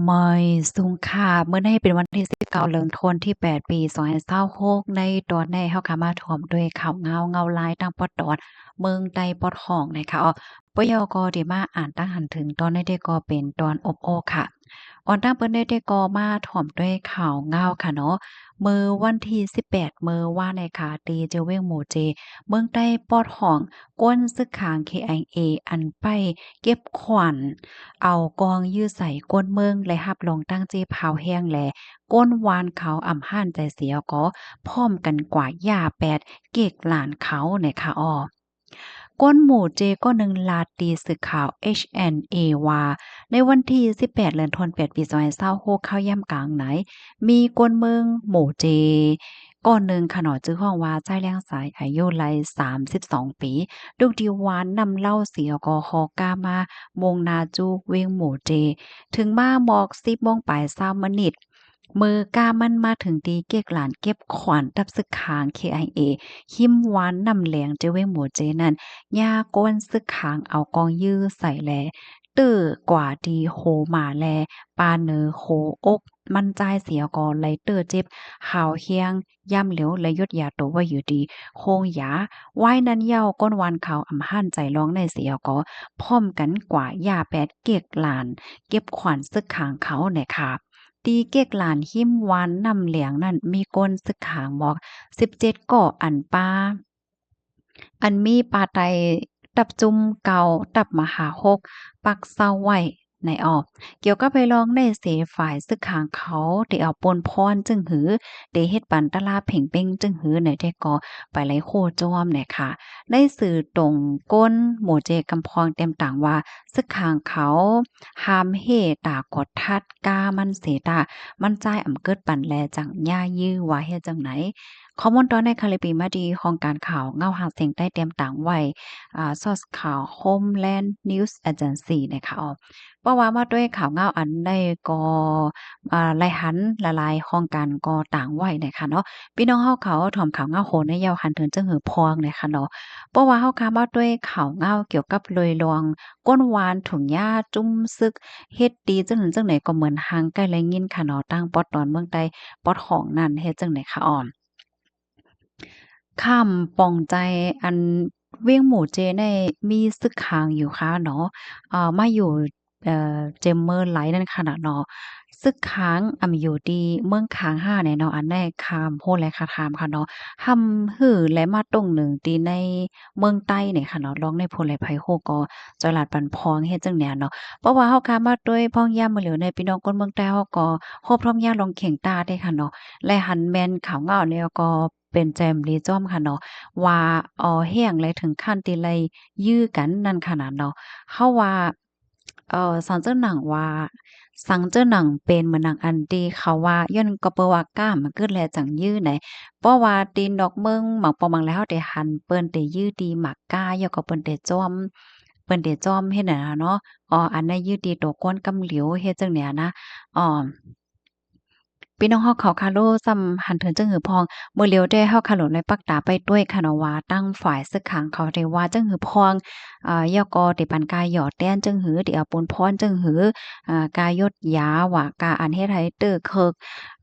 ມາຍສຸງຄ່າ ມື້ນີ້ເປັນວັນທີສິບເກົ້າ ເດືອນທັນວາທີແປດ ປີສອງພັນຊາວຫົກ ໃນຕອນນີ້ເຮົາກະມາພ້ອມດ້ວຍຂ່າວງາວ ເງົາລາຍທາງປອດຕອນ ເມືອງໃຕ້ປອດຫ້ອງນະຄະ. ອອ ປະໂຫຍດກໍໄດ້ມາອ່ານຕັ້ງຫັນເຖິງຕອນໃດກໍເປັນຕອນອົບໂອ້ຄະ. ອອນຕັ້ງເປີດໃດກໍມາພ້ອມດ້ວຍຂ່າວງາວຄະເນາະ. ມື້ວັນທີສິບແປດ ມື້ວານນີ້ຄະ ທີ່ເຈົ້າແຂວງໝູເຈ ເມືອງໃຕ້ປອດຫ້ອງ ກວນຊຶກຂາງ ເຄໄອເອ ອັນໄປເກັບຂວັນ ເອົາກອງຢື້ໃສ່ກວນເມືອງ ແລະ ຮັບລອງຕັ້ງເຈັບພາວແຮງ ແລະ ກວນວານເຂົາອຳຫ້ານໃຈເສຍກໍ ພ້ອມກັນກວາດຢາແປດເກັກລ້ານເຂົາແນ່ຄະ. ອອ ກວນໝູເຈ ກໍໜຶ່ງລາດຕີສື່ຂ່າວ ເອັດເອັນເອ ວ່າ ໃນວັນທີສິບແປດ ເດືອນທັນວາ ປີສອງພັນຊາວຫົກ ເຂົ້າຍາມກາງໃນ ມີກວນເມືອງໝູເຈ ກໍໜຶ່ງຄະເນາະ ຊື່ຮ້ອງວ່າ ຊາຍແລງສາຍ ອາຍຸໄລ່ສາມສິບສອງປີ ລູກທີ່ວານນ້ຳເຫຼົ້າເສຍກໍຫໍກາມາມຸງໜ້າສູ່ແຂວງໝູເຈ ເຖິງມາໝອກສິບໂມງປາຍຊາວມະນິດ ເມື່ອກາມັນມາເຖິງທີ່ເກັກລ້ານເກັບຂວັນ ທັບຊຶກຂາງ ເຄໄອເອ ຮິມວານນ້ຳແຫຼງ ເຈົ້າແຂວງໝູເຈນັ້ນ ຍາກວນຊຶກຂາງເອົາກອງຢື້ໃສ່ ແລະ ເຕີກວາດທີ່ໂຮມາ ແລະ ປາເໜີໂຮອົກມັນຈາຍເສຍກໍໄລ່ເຕີເຈັບຮາວແຮງ ຍາມຫຼຽວ ແລະ ຢຸດຢາໂຕໄວ້ຢູ່ທີ່ໂຮງຢາ. ວາຍນັ້ນເຍົາ ກວນວານເຂົາອຳຫ້ານໃຈລອງໃນເສຍກໍ ພ້ອມກັນກວາດຢາແປດເກັກລ້ານ ເກັບຂວັນຊຶກຂາງເຂົາແນ່ຄະ. ທີ່ເກັກລ້ານຮິມວານນ້ຳແຫຼງນັ້ນ ມີກວນຊຶກຂາງໝອກສິບເຈັດກໍ ອັນປາ ອັນມີປາໄຕຕັບຈຸ້ມເກົ້າ ຕັບມະຫາຫົກ ປັກເຊົາໄວ້ໃນອອກ. ກ່ຽວກັບໃນລອງໃນເສ ຝ່າຍຊຶກຂາງເຂົາໄດ້ເອົາປຸນພອນຈຶ່ງຫື ໄດ້ເຮັດປັນຕະລາເພັງເປັງຈຶ່ງຫືໃນແທ້ກໍ ໄປໄລ່ໂຄຈອມແນ່ຄະ. ໃນສື່ຕົງກົ້ນໝູເຈກຳພອງ ແຕ້ມຕາງວ່າ ຊຶກຂາງເຂົາຫ້າມເຮຕາກົດທັດ ກາມັນເສຕາ ມັນຈ່າຍອຳເກີດປັນ ແລະ ຈັ່ງຍາຍືວ່າເຮັດຈັ່ງໃດ. ຂໍ້ມູນຕອນໃນຄະລິບປີມາດີ ຫ້ອງການຂ່າວເງົາຫາກສຽງໃຕ້ ແຕ້ມຕາງໄວ້ ອາ ຊອສຂ່າວ Homeland News Agency ນະຄະ. ເພາະວ່າມາດ້ວຍຂ່າວເງົາອັນໃດກໍ ອາ ໄລ່ຫັນຫຼາຍໆຫ້ອງການກໍຕາງໄວ້ນະຄະເນາະ. ພີ່ນ້ອງເຮົາເຂົາຖອມຂ່າວເງົາໂຫນໃນເຍົາຫັນເຖິງຈຶ່ງຫືພອງນະຄະເນາະ. ເພາະວ່າເຮົາຄາມາດ້ວຍຂ່າວເງົາກ່ຽວກັບໂດຍລວງ ກ້ນວານຖົງຢາຈຸ້ມຊຶກ ເຮັດດີຈັ່ງນັ້ນຈັ່ງໃດ ກໍເໝືອນຫ່າງໄກໄດ້ຍິນຄະເນາະ ທາງປອດຕອນເມືອງໃຕ້ປອດຫ້ອງນັ້ນ ເຮັດຈັ່ງໃດຄະອອມ. ຄາມປ່ອງໃຈ ອັນ ເວງໝູເຈໃນມີຊຶກຄາງຢູ່ຄະເນາະ ເອີ ມາຢູ່ ເອີ ເຈັມເມີໄຫຼນັ້ນຄະນະເນາະ ຊຶກຄາງອຳຢູ່ທີ່ເມືອງຄາງຫ້າແນ່ເນາະ ອັນໃດຄາມຮູ້ແລຄະຖາມຄະເນາະ ຮຳຮືແລມາຕົງໜຶ່ງທີ່ໃນເມືອງໃຕ້ນີ້ຄະເນາະ ລອງໃນຜູ້ໃດໃຜຮູ້ກໍ ຈອຍລາດປັນພອງເຮັດຈັ່ງແນວເນາະ. ເພາະວ່າເຮົາຄາມາດ້ວຍພອງຍາມມື້ຫຼຽວໃນ ພີ່ນ້ອງຄົນເມືອງໃຕ້ເຮົາກໍຮວບຮວມຍາລອງເຄັ່ງຕາເດ້ຄະເນາະ ແລະ ຫັນແມ່ນຂ່າວເງົາແລ້ວກໍເປັນໃຈບໍ່ດີຈ້ອມຄະເນາະ ວ່າ ເອົາແຮງ ແລະ ເຖິງຂັ້ນທີ່ໄລ່ຢື້ກັນນັ້ນຂະໜາດເນາະ. ເຮົາວ່າ ເອີ ສັງເຈີໜັງວ່າ ສັງເຈີໜັງເປັນເໝືອນໜັງອັນທີ່ເຂົາວ່າ ຍ້ອນກໍເປີວ່າກ້າມາກຶດແລະຈັ່ງຢື້ໃດ ເພາະວ່າທີ່ນອກເມືອງ ບາງປ່ອງບາງແລເຮົາໄດ້ຫັນເພິ່ນໄດ້ຢື້ທີ່ໝາກກ້າ ແລ້ວກໍເພິ່ນໄດ້ຈ້ອມ ເພິ່ນໄດ້ຈ້ອມເຮັດນັ້ນນະເນາະ ອໍ ອັນນັ້ນຢື້ທີ່ໂຕກ້ອນກຳຫຼຽວເຮັດຈັ່ງແນວນະ ອໍ ພີ່ນ້ອງເຮົາເຂົາຄາໂລຊ້ຳຫັນເຖິງຈັ່ງຫືພອງ ມື້ຫຼຽວແຕ່ເຮົາຄາໂລໄດ້ປັກຕາໄປດ້ວຍຄະເນາະວ່າ ທາງຝ່າຍຊຶກຄາງເຂົາໄດ້ວ່າຈັ່ງຫືພອງ ອາ ແລ້ວກໍໄດ້ປັນກາຢໍແຕນຈັ່ງຫື ໄດ້ເອົາປຸນພອນຈັ່ງຫື ອາ ກາຢົດຢາວ່າ ກາອັນເຮັດໃຫ້ເຕີເຄິກ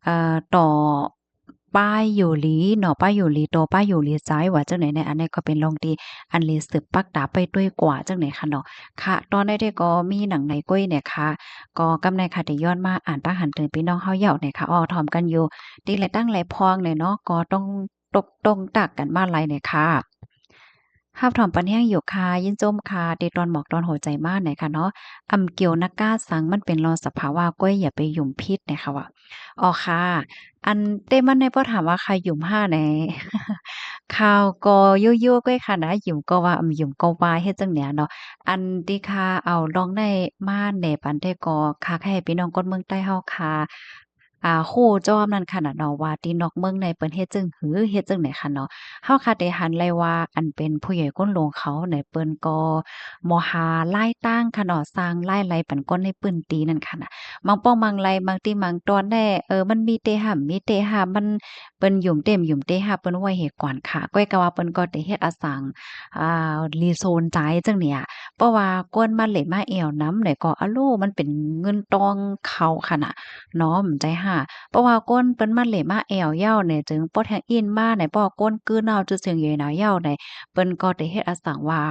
ເອີ ຕໍ່ ປາຢູ່ຫຼີເນາະ ປາຢູ່ຫຼີຕໍ່ ປາຢູ່ຫຼີໃຈ ວ່າຈັ່ງໃດແນ່ ອັນນີ້ກໍເປັນເລື່ອງທີ່ອັນລີສືບປັກຕາໄປດ້ວຍກວ່າຈັ່ງໃດຄະເນາະ. ຄະ ຕອນໃດແຕ່ກໍມີໜັງໃນກ້ວຍແນ່ຄະ ກໍກຳໃນຄະ ໄດ້ຍ້ອນມາອ່ານປາກຫັນເຖິງພີ່ນ້ອງເຮົາເຍົາະແນ່ຄະ ອອກຖອມກັນຢູ່ ຕີແລະຕັ້ງແລະພອງແນ່ເນາະ ກໍຕ້ອງຕົກຕົງຕັກກັນມາໄລແນ່ຄະ. ຮັບຖອມປັນແຮງຢູ່ຄ່ະ ຍິນຊົມຄ່ະ ທີ່ຕ້ອນໝອກຕ້ອນຫົວໃຈມາແນ່ຄະເນາະ. ອຳກ່ຽວນະກາສັງ ມັນເປັນລອສະພາວະກ້ວຍ ຢ່າໄປຫຍຸມຜິດແນ່ຄະວ່າ. ອໍ ຄ່ະ ອັນເຕມັນໃນບໍ່ຖາມວ່າຂ້າຢຸມຫ້າໃນ ຂ່າວກໍໂຍໂຍ່ກ້ວຍຂະໜາດ ຢຸມກໍວ່າ ອຳຢຸມກໍວ່າ ເຮັດຈັ່ງແນວເນາະ. ອັນທີ່ຂ້າເອົາລອງໃນມາແນປັນແທ້ກໍ ຂ້າໃຫ້ພີ່ນ້ອງຄົນເມືອງໃຕ້ເຮົາຄ່ະ ອ່າ ຮູ້ຈອມນັ້ນຂະໜາດເນາະ ວ່າທີ່ນອກເມືອງໃນເພິ່ນເຮັດຈັ່ງຫື ເຮັດຈັ່ງໃດຂະເນາະ. ເຮົາຄາດໄດ້ຫັນໄລວ່າ ອັນເປັນຜູ້ໃຫຍ່ກຸນຫຼວງເຂົາໃນ ເພິ່ນກໍບໍ່ຫາລາຍຕາງຂະເນາະ ສ້າງລາຍໄລ່ປັນຄົນໃນພື້ນທີ່ນັ້ນຂະນະ. ບາງປ້ອງບາງໄລ ບາງທີ່ບາງຕອນແດ່ ເອີ ມັນມີແຕ່ຫ້າມ ມີແຕ່ຫ້າມ ມັນ ເພິ່ນຫຍຸ້ມເຕັມຫຍຸ້ມເຕະຫາບ ເພິ່ນໄວ້ໃຫ້ກວນຂາ ກ້ອຍກະວ່າເພິ່ນກໍໄດ້ເຮັດອາສັງ ອ່າ ລີໂຊນໃຈຈັ່ງນີ້ອະ ເພາະວ່າຄົນມາເຫຼັ້ນມາແອວນຳແລ້ວກໍ ອາໂລ ມັນເປັນເງິນຕ້ອງເຂົາຂະນະເນາະ ມັນໃຈຫາ ເພາະວ່າຄົນເພິ່ນມາເຫຼັ້ນມາແອວເຍົາແດ່ ຈຶ່ງປອດແຮງອິນມາແດ່ ເພາະວ່າຄົນກືນເອົາຈື່ສຽງເຍີນາເຍົາແດ່ ເພິ່ນກໍໄດ້ເຮັດອາສັງວ່າ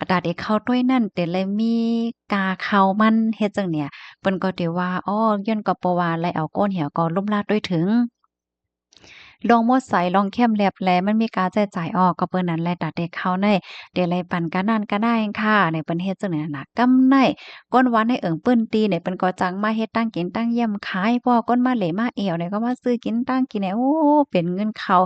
ອາ ຕາເດັກເຂົ້າດ້ວຍນັ້ນ ແຕ່ລະມີກາເຂົ້າມັນ ເຮັດຈັ່ງເນີ້ຍ ເພິ່ນກໍຖືວ່າ ອໍ ຍ້ອນກໍເພາະວ່າໄລ່ເອົາກົ້ນເຫວກໍລົ້ມລາດດ້ວຍເຖິງ ລອງໝົດໃສ ລອງແຄມແລັບແລ ມັນມີກາໃຊ້ຈ່າຍອອກ ກໍເປີນນັ້ນແຫຼະ ຕາເດັກເຂົ້າໃນ ແຕ່ໄລ່ປັນການັ້ນການັ້ນເອງຄ່າ ໃນເພິ່ນເຮັດຈັ່ງນັ້ນນະ ກຳໃນ ຄົນວ່າໃນເອີງພື້ນທີ່ນີ້ ເພິ່ນກໍຈັ່ງມາເຮັດຕັ້ງກິນຕັ້ງຢ້ຽມຂາຍ ເພາະວ່າຄົນມາເຫຼັ້ນມາແອວນີ້ ກໍມາຊື້ກິນຕັ້ງກິນນີ້ ໂອ້ ເປັນເງິນເຂົ້າ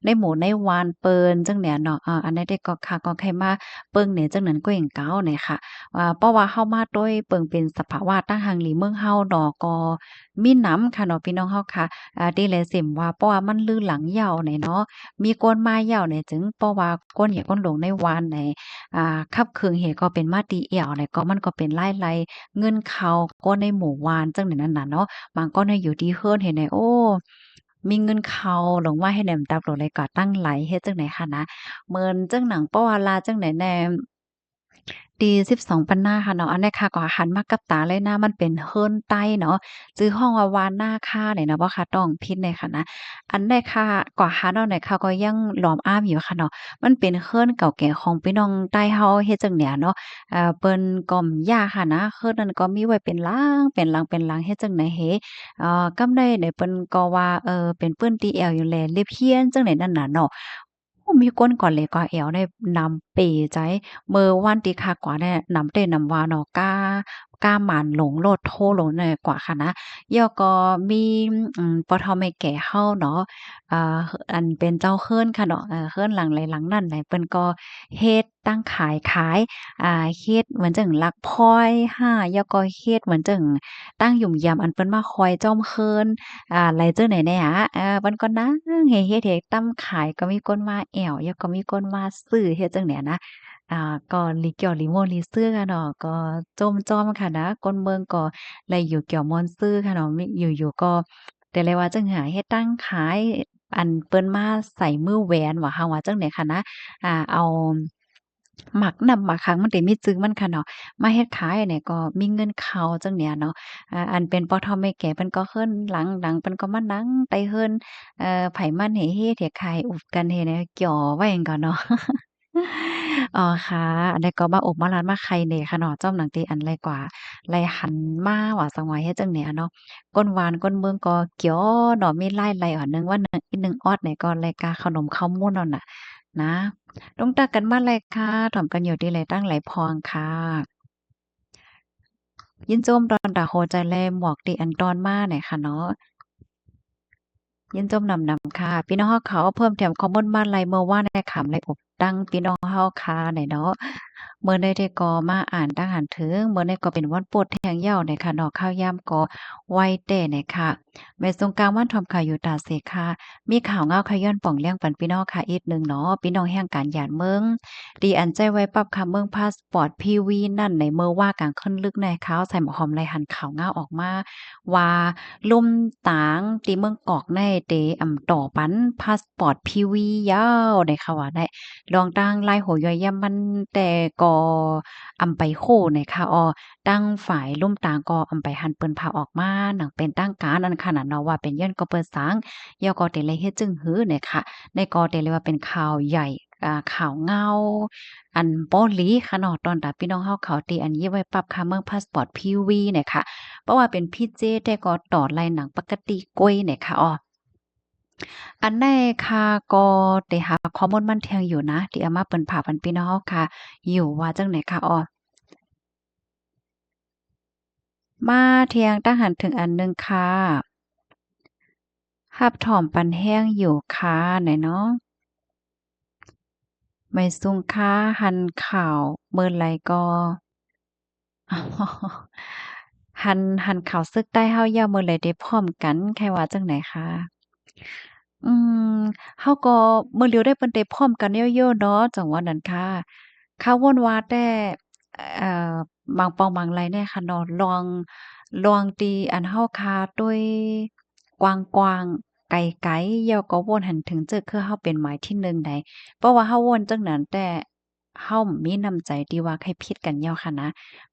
ໃນໝູ່ໃນວານເພິ່ນຈັ່ງແນວເນາະ ເອີ ອັນໃດເດກໍຂ້າກໍໃຄ່ມາເບິ່ງແນວຈັ່ງນັ້ນກໍເອງເກົ່າແນວຄ່ະ ວ່າ ເພາະວ່າເຮົາມາໂດຍເບິ່ງເປັນສະພາວະຕັ້ງຮັ່ງລີເມືອງເຮົາເນາະ ກໍມີນຳຄ່ະເນາະ ພີ່ນ້ອງເຮົາຄ່ະ ອາ ທີ່ແລຊິມວ່າ ເພາະວ່າມັນລືຫຼັງເຍົາແນວເນາະ ມີຄົນມາເຍົາແນວ ຈຶ່ງເພາະວ່າຄົນໃຫຍ່ຄົນຫຼວງໃນວານໃນ ອາ ຂັບເຄື່ອງເຫກໍເປັນມາຕີແອວແນວ ກໍມັນກໍເປັນລາຍໄລ່ເງິນເຂົ້າຄົນໃນໝູ່ວານຈັ່ງໃດນັ້ນນະເນາະ ບາງຄົນໃນຢູ່ທີ່ເຮືອນເຫັນແນວ ໂອ້ ມີເງິນເຂົ້າລົງມາເຮັດແນວ ຕາໂຫຼໄລກວ່າຕັ້ງຫຼາຍ ເຮັດຈັ່ງໃດຄະນະ ເໝືອນຈັ່ງໜັງ ເພາະວ່າລາຈັ່ງໃດແນ່ ຕີສິບສອງປັນນາຄະເນາະ ອັນໃດຂ້າກໍຫັນມາກັບຕາເລີຍນະ ມັນເປັນເຮືອນໄຕ້ເນາະ ຊື່ຫ້ອງວ່າວານນາຄານີ້ນະ ບໍ່ຂ້າຕ້ອງຜິດແນ່ຄະນະ ອັນໃດຂ້າກໍຫັນເອົາແນ່ ຂ້າກໍຍັງຫຼອມອາມຢູ່ຄະເນາະ ມັນເປັນເຮືອນເກົ່າແກ່ຂອງພີ່ນ້ອງໄຕ້ເຮົາ ເຮັດຈັ່ງເນີ້ຍເນາະ ເອີ ເພິ່ນກໍຢາກຫັ້ນນະ ເຮືອນນັ້ນກໍມີໄວ້ເປັນຫຼັງ ເປັນຫຼັງ ເປັນຫຼັງ ເຮັດຈັ່ງໃດເຫ ເອີ ກຳໃດນີ້ເພິ່ນກໍວ່າ ເອີ ເປັນພື້ນທີ່ແອວຢູ່ແລ ເລັບຮຽນຈັ່ງໃດນັ້ນນະເນາະ ໂອ້ ມີຄົນກວ່າເຫຼກວ່າແອວໃນນຳເປໃຈ ເມື່ອວານທີ່ຂ້າກວ່າແນ່ ນຳເຕນຳວ່າເນາະ ກ້າ ກ້າໝານລົງໂລດ ໂທລົງແນ່ກວ່າຄະນະ ແລ້ວກໍມີ ອືມ ພໍ່ເຖົ້າແມ່ແກ່ເຮົາເນາະ ເອີ ອັນເປັນເຈົ້າເຮືອນຄະເນາະ ເອີ ເຮືອນຫຼັງໃດຫຼັງນັ້ນແຫຼະ ເພິ່ນກໍເຮັດ ຕັ້ງຂາຍຂາຍ ອ່າ ເຮັດເໝືອນຈັ່ງລັກພອຍຫາ ແລ້ວກໍເຮັດເໝືອນຈັ່ງຕັ້ງຫຍຸມຢາມ ອັນເພິ່ນມາຄອຍຈ້ອມເຮືອນ ອ່າ ໄລເຈີໃນແນ່ຫາ ເອີ ເພິ່ນກໍນັ່ງເຮັດ ເຮັດ ເຮັດ ຕຳຂາຍ ກໍມີຄົນມາແອວ ແລ້ວກໍມີຄົນມາຊື້ ເຮັດຈັ່ງເນີ້ຍນະ ອ່າ ກໍລີກ່ຽວລີໂມ້ລີຊື້ກັນເນາະ ກໍຈົ່ມຈ້ອມຂະນະ ຄົນເມືອງກໍໄດ້ຢູ່ກ່ຽວມ່ວນຊື່ຂະເນາະ ມີ ຢູ່ໆ ກໍ ແຕ່ລະວ່າຈັ່ງຫາເຮັດຕັ້ງຂາຍ ອັນເພິ່ນມາໃສ່ມືແຫວນວ່າ ເຮົາວ່າຈັ່ງໃດຄະນະ ອ່າ ເອົາ ໝາກນ້ຳໝາກຂັງ ມັນເດມີຈື່ມັນຄະເນາະ ມາເຮັດຂາຍແນ່ ກໍມີເງິນເຂົ້າຈັ່ງເນີ້ຍເນາະ ອາ ອັນເປັນພໍ່ເຖົ້າແມ່ແກ່ເພິ່ນກໍເຮືອນຫຼັງດັງ ເພິ່ນກໍມານັ່ງໃຕ້ເຮືອນ ເອີ ໃຜມັນເຮເຮເທກຂາຍອຸບກັນເຮແນວ ກ່ຽວໄວ້ຫຍັງກໍເນາະ ອໍ ຄ່ະ ອັນໃດກໍມາອົບມາລາດມາໄຂ່ແນ່ຄະເນາະ ຈ້ອມໜັງທີ່ອັນໄລກວ່າ ໄລຫັນມາວ່າ ສັງວ່າເຮັດຈັ່ງເນີ້ຍເນາະ ຄົນຫວານຄົນເມືອງກໍກ່ຽວເນາະ ມີລາຍໄລ່ ໜຶ່ງວັນໜຶ່ງອິດໜຶ່ງອອດນີ້ ກໍໄລກາເຂົ້າໜົມເຂົ້າໝູນເນາະ. ນະ ລົງຕັກກັນມາແລ້ວຄ່ະ ຖອມກັນຢູ່ທີ່ໄລຕັ້ງໄລພອງຄ່ະ ຍິນຊົມດອນຕາໂຮໃຈແລໝວກທີ່ອັນຕອນມາແນ່ຄ່ະເນາະ ຍິນຊົມນຳນຳຄ່ະ ພີ່ນ້ອງເຮົາເຂົາເພີ່ມແຖມຄອມເມັນມາໄລເມື່ອວານແນ່ຄ່ະ ໄລອົບຕັ້ງພີ່ນ້ອງເຮົາຄ່ະແນ່ເນາະ ມື້ນີ້ເດກໍມາອ່ານຕັ້ງຫັນເຖິງ ມື້ນີ້ກໍເປັນວັນພຸດແທ່ງເຍົາແນ່ຄ່ະເນາະ ຄາວຍາມກໍໄວແຕ່ແນ່ຄ່ະ. ແມ່ສົງການວັນທອມຂາວຢູ່ຕາເສຄ່ະ ມີຂ່າວງາວຂະຍ້ອນປ່ອງແລ້ງປັນພີ່ນ້ອງຄ່ະອີກໜຶ່ງເນາະ ພີ່ນ້ອງແຫ່ງການຢານເມືອງ ທີ່ອັນໃຊ້ໄວ້ປັບຄ່າເມືອງພາສປອດພີວີນັ້ນ ໃນມື້ວ່າກາງຄືນລຶກໃນຂ່າວໃສ່ໝໍຫອມໄດ້ຫັນຂ່າວງາວອອກມາວ່າ ລຸ່ມຕາງທີ່ເມືອງກອກໃນເຕອຳຕໍ່ປັນພາສປອດພີວີຍາວໃນຄ່ະວ່າໄດ້ ລອງຕັ້ງລາຍໂຫຍ້ອຍຢ້ຳມັນແຕ່ກໍອຳໄປໂຄໃນຄ່ະ ອໍ ຕັ້ງຝ່າຍລຸ່ມຕາງກໍອຳໄປຫັນເປີນພາອອກມາ ໜັງເປັນທາງການອັນຂະໜາດເນາະ ວ່າເປັນຍ້ອນກໍເປີດສັງ ແລ້ວກໍເຕເລເຮັດຈຶ່ງຫືໃນຄ່ະ ໃນກໍເຕເລວ່າເປັນຂ່າວໃຫຍ່ ອ່າ ຂ່າວເງົາ ອັນບໍ່ດີຄ່ະເນາະ ຕ້ອນຕາພີ່ນ້ອງເຮົາເຂົາທີ່ອັນຍິບໄວ້ປັບຄ່າເມືອງພາສປອດພີວີໃນຄ່ະ ເພາະວ່າເປັນພີເຈແຕ່ກໍຕໍ່ໄລ່ໜັງປະກະຕິກ້ວຍໃນຄ່ະ ອໍ ອັນໃດຄ່ະ ກໍໄດ້ຫາຂໍ້ມູນມັນທ່ຽງຢູ່ນະ ທີ່ເອົາມາເປີນພາປັນພີ່ນ້ອງເຮົາຄ່ະ ຢູ່ວ່າຈັ່ງໃດຄ່ະ ອໍ ມາທ່ຽງຕັ້ງຫັນເຖິງອັນໜຶ່ງຄ່ະ ຮັບຖອມປັນແຮງຢູ່ຄ່ະ ແນ່ເນາະ ໄໝສູງຄ່ະ ຫັນຂ່າວເມື່ອໃດກໍ ອໍ ຄັນຫັນຂ່າວເສິກໃຕ້ເຮົາແລ້ວ ເມື່ອໃດໄດ້ພ້ອມກັນ ໃຄ່ວ່າຈັ່ງໃດຄະ? ອືມ ເຮົາກໍ ເມື່ອຫຼຽວໄດ້ເພິ່ນໄດ້ພ້ອມກັນແລ້ວເນາະ ຈັ່ງວ່ານັ້ນຄ່ະ. ຄາວວົນວ່າແຕ່ ເອີ ບາງປ່ອງບາງໄລແນ່ຄະເນາະ ລອງ ລອງທີ່ອັນເຮົາຄາໂດຍກວ້າງໆ ໄກໆ ແລ້ວກໍວົນໃຫ້ເຖິງເຈີ ຄືເຮົາເປັນໝາຍທີໜຶ່ງໃດ ເພາະວ່າເຮົາວົນຈັ່ງນັ້ນແຕ່ ເຮົາມີນ້ຳໃຈທີ່ວ່າໃຫ້ຜິດກັນແລ້ວຫັ້ນນະ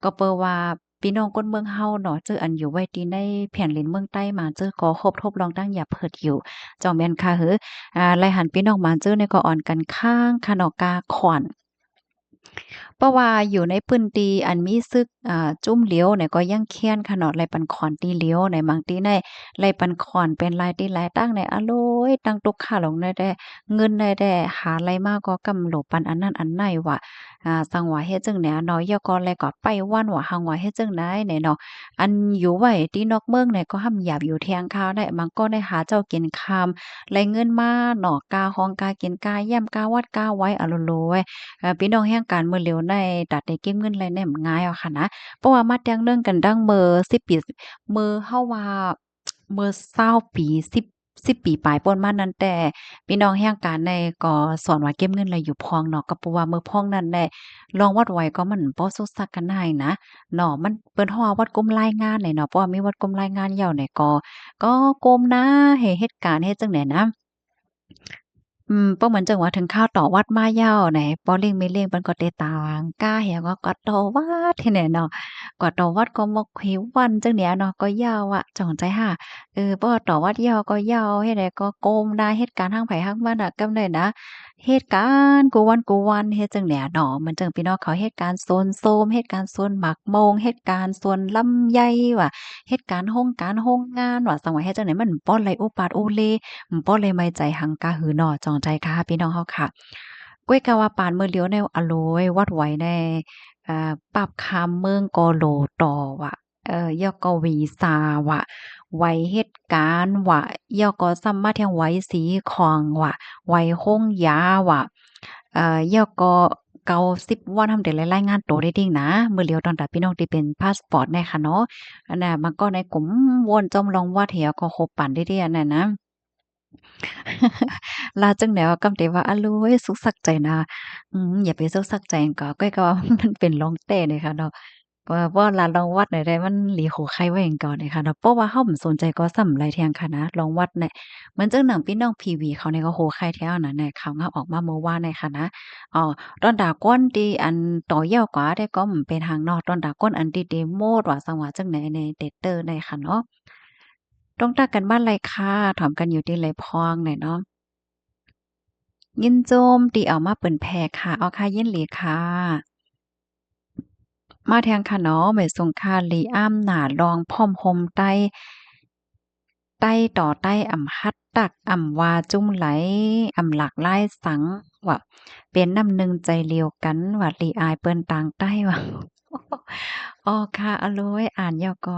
ກໍເປີວ່າພີ່ນ້ອງຄົນເມືອງເຮົາເນາະ ເຈີອັນຢູ່ໄວ້ທີ່ໃນແຜ່ນດິນເມືອງໃຕ້ ມາເຈີກໍຄົບທົບລອງຕັ້ງຢາເພີດຢູ່ ຈ່ອງແມ່ນຄະເຫີ ອາ ໄລຫັນພີ່ນ້ອງມາເຈີນີ້ກໍອ່ອນກັນຄ້າງຄະເນາະ ກາຂອນ ເພາະວ່າຢູ່ໃນພື້ນທີ່ອັນມີເສິກ ອາ ຈຸ້ມຫຼຽວນີ້ກໍຍັງແຄ້ນຄະເນາະ ໄລປັນຂອນຕີຫຼຽວໃນບາງທີ່ໃນ ໄລປັນຂອນເປັນລາຍຕີລາຍຕັ້ງໃນ ອາໂລຍ ຕັ້ງຕຸກຄະລົງໃນແດ່ ເງິນໃນແດ່ ຫາໄລມາກໍກຳໂລປັນອັນນັ້ນອັນໃນວ່າ ອາ ສັງວ່າເຮັດຈັ່ງໃດເນາະ ແລ້ວກໍແລກໍໄປວັນວ່າ ຫັງວ່າເຮັດຈັ່ງໃດແນ່ເນາະ ອັນຢູ່ໄວ້ທີ່ນອກເມືອງໃນກໍຫ້ຳຢາບຢູ່ແທງຄາວໃນ ບາງກໍໄດ້ຫາເຊົ້າກິນຄ່ຳ ໄລເງິນມາເນາະ ກາຫ້ອງກາກິນກາຢ້ຽມກາວັດກາໄຫວ້ ອາໂລໂລຍ ເອີ ພີ່ນ້ອງແຫ່ງການມື້ຫຼຽວໃນ ຕາໄດ້ເກັບເງິນໄລແນມງ່າຍເອົາຫັ້ນນະ ເພາະວ່າມາແຕ່ງເນື່ອງກັນດັ່ງເມື່ອສິບປີ ເມື່ອເຮົາວ່າ ເມື່ອຊາວປີ ສິບ ສິບປີປາຍປົນມານັ້ນແຕ່ ພີ່ນ້ອງແຫ່ງການໃນກໍສອນວ່າເກັບເງິນໄລຢູ່ພອງເນາະ ກໍເພາະວ່າເມື່ອພອງນັ້ນແຫຼະ ລອງວັດໄຫວກໍມັນບໍ່ສຸກຊັກກັນໃຫ້ນະເນາະ ມັນ ເພິ່ນຮ້ອງວ່າວັດກົມລາຍງານໃນເນາະ ເພາະວ່າມີວັດກົມລາຍງານແລ້ວໃນກໍ ກໍກົ້ມໜ້າໃຫ້ເຮັດການເຮັດຈັ່ງໃດນະ ອືມ ບໍ່ເໝືອນຈັ່ງວ່າເຖິງຄາວຕໍ່ວັດມາແລ້ວໃນ ພໍ່ລ້ຽງແມ່ລ້ຽງເພິ່ນກໍໄດ້ຕາງກາເຮັດ ກໍ ກໍຕໍ່ວັດເຮັດແນ່ເນາະ ກໍຕໍ່ວັດກໍໝົກເຮວັນຈັ່ງເນີ້ຍເນາະ ກໍຢາວອະ ຈ່ອງໃຈຫາ ເອີ ບໍ່ຕໍ່ວັດຢາວກໍຢາວ ເຮັດໃດກໍກົ້ມໜ້າເຮັດການທາງໃຜທາງມັນນະ ກຳໃດນະ ເຮັດການກູ່ວັນກູ່ວັນ ເຮັດຈັ່ງເນີ້ຍເນາະ ມັນຈັ່ງພີ່ນ້ອງເຂົາເຮັດການສວນສົ້ມ ເຮັດການສວນໝາກໂມງ ເຮັດການສວນລຳໄຍວ່າ ເຮັດການໂຮງການໂຮງງານວ່າ ສັງວ່າເຮັດຈັ່ງໃດມັນບໍ່ໄດ້ອຸປາດອຸເລ ບໍ່ໄດ້ໄວ້ໃຈຫັງກະຫືເນາະ ຈ່ອງໃຈຄ່ະ ພີ່ນ້ອງເຮົາຄ່ະ. ກ້ວຍກະວ່າປານມື້ຫຼຽວແນວ ອາໂລຍ ວັດໄຫວແນ່ ອາ ປາບຄາມເມືອງກໍໂລຕໍ່ວ່າ ເອີ ແລ້ວກໍວີຊາວ່າ ໄຫວເຮັດການວ່າ ແລ້ວກໍຊ້ຳມາແທ່ງໄຫວສີຂອງວ່າ ໄຫວໂຮງຢາວ່າ ເອີ ແລ້ວກໍເກົ້າສິບວັນ ທຳໄດ້ລາຍງານໂຕໄດ້ດິງນະ ມື້ຫຼຽວຕອນຕາພີ່ນ້ອງທີ່ເປັນພາສປອດແນ່ຄ່ະເນາະ ອັນນ່າ ມັນກໍໃນກຸ່ມວົນຈົ່ມລອງວັດແຖວກໍຄົບປານໄດ້ເດ ອັນນັ້ນນະ. ລາວຈຶ່ງແນວກຳເຕວ່າ ອາໂລຍ ສຸກສັກໃຈນະ ອືມ ຢ່າໄປສຸກສັກໃຈຫຍັງກໍ ກ້ອຍກໍວ່າມັນເປັນລອງແຕ້ເດຄະເນາະ ເພາະວ່າລາວລອງວັດແນວໃດ ມັນຫຼີໂຫໄຄວ່າຫຍັງກໍເດຄະເນາະ ເພາະວ່າເຮົາບໍ່ສົນໃຈກໍຊ້ຳຫຼາຍແທງຄະນະ ລອງວັດແນະ ເໝືອນຈັ່ງໜັງພີ່ນ້ອງພີວີເຂົານີ້ກໍໂຫໄຄແຖວນັ້ນແນະ ຂ່າວງາມອອກມາເມື່ອວານນີ້ຄະນະ ອໍ ຕອນດາກ່ອນທີ່ອັນຕໍ່ຢາວກວ່າແຕ່ກໍບໍ່ເປັນຫຍັງເນາະ ຕອນດາກ່ອນອັນທີ່ເຕໂມດວ່າສັງວ່າຈັ່ງໃດໃນເຕເຕີໃນຄະເນາະ. ຕ້ອງຕາກັນບ້ານໄລຄ່າ ຖອມກັນຢູ່ທີ່ໄລພອງແຫຼະເນາະ ຍິນຊົມທີ່ເອົາມາເປີນແຜ່ຄ່າ ເອົາຄ່າ ຍິນດີຄ່າ ມາແທງຄ່ະເນາະ ແມ່ສົງຄ່າ ລີອາມໜ້າລອງພ້ອມໂຮມໃຕ້ ໃຕ້ຕໍ່ໃຕ້ ອຳຮັດຕັກ ອຳວ່າຈຸ້ມໄຫຼ ອຳຫຼາກຫຼາຍສັງວ່າ ເປັນນ້ຳໜຶ່ງໃຈລຽວກັນວ່າ ລີອາຍເປີ້ນຕ່າງໃຕ້ວ່າ ອໍ ຄ່ະ ອາໂລຍ ອ່ານແລ້ວກໍ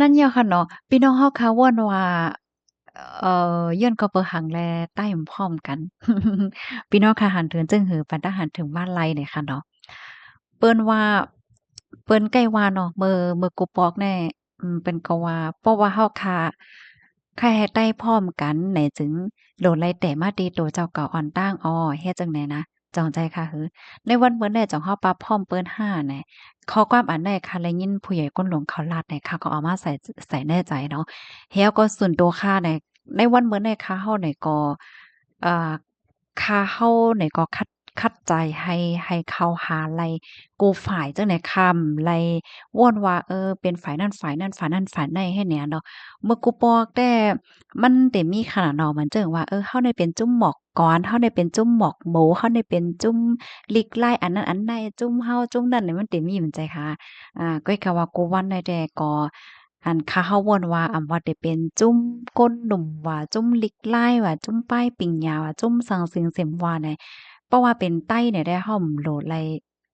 ນັ້ນແລ້ວຄ່ະເນາະ ພີ່ນ້ອງເຮົາຄ່ະ ວ່າ ເອີ ຍ້ອນກໍເປີຫັງແລໃຕ້ມັນພ້ອມກັນ ພີ່ນ້ອງຄ່ະ ຫັນເຖິງຈຶ່ງຫື ປັນຕາຫັນເຖິງວ່າໄລເດຄະເນາະ ເປີ້ນວ່າ ເປີ້ນໃກ້ວ່າເນາະ ເມື່ອ ເມື່ອກູປອກແນ່ ເພິ່ນກໍວ່າ ເພາະວ່າເຮົາຄ່ະ ຄ່າໃຫ້ໃຕ້ພ້ອມກັນໃນຈຶ່ງໂລໄລແຕ່ມາຕີໂຕເຈົ້າເກົ່າອ່ອນຕ່າງ ອໍ ເຮັດຈັ່ງໃດນະ ຈ່ອງໃຈຄ່ະຫື ໃນວັນເມີແນ່ ຈ່ອງເຮົາປາພ້ອມເປີ້ນຫ້າແນ່ ຂໍ້ຄວາມອັນໃດຄ່ະ ໄດ້ຍິນຜູ້ໃຫຍ່ກົ້ນຫຼວງເຂົາລາດແນ່ ຂ້າກໍເອົາມາໃສ່ ໃສ່ໃນໃຈເນາະ ແລ້ວກໍສ່ວນໂຕຂ້າແນ່ ໃນວັນເມີແນ່ ຂ້າເຮົານີ້ກໍ ເອີ ຂ້າເຮົານີ້ກໍຂັດ ຂັດໃຈໃຫ້ ໃຫ້ເຂົ້າຫາໄລ ກູ່ຝ່າຍຈັ່ງໃດ ຄຳໄລ ໂຫວດວ່າ ເອີ ເປັນຝ່າຍນັ້ນຝ່າຍນັ້ນ ຝ່າຍນັ້ນຝ່າຍໃດ ເຮັດແນວເນາະ ເມື່ອກູປອກແຕ່ ມັນເຕັມມີຂະໜາດເນາະ ມັນຈຶ່ງວ່າ ເອີ ເຮົານີ້ເປັນຈຸ້ມໝອກ ກ່ອນ ເຮົາໄດ້ເປັນຈຸ້ມໝອກໂມ ເຮົາໄດ້ເປັນຈຸ້ມລິກລາຍອັນນັ້ນອັນໃດ ຈຸ້ມເຮົາຈຸ້ມນັ້ນນີ້ ມັນເຕັມມີມັນໃຈຄ່ະ ອາ ກ້ອຍກະວ່າກູວັນໃດແດ່ກໍ ອັນຂ້າເຮົາວ່າ ອຳວ່າໄດ້ເປັນຈຸ້ມກົ້ນໜຸ່ມວ່າ ຈຸ້ມລິກລາຍວ່າ ຈຸ້ມປ້າຍປິງຍາວ່າ ຈຸ້ມສັງສິງເສັມວ່າໃດ ເພາະວ່າເປັນໄຕ້ນີ້ແດ່ ເຮົາບໍ່ໄດ້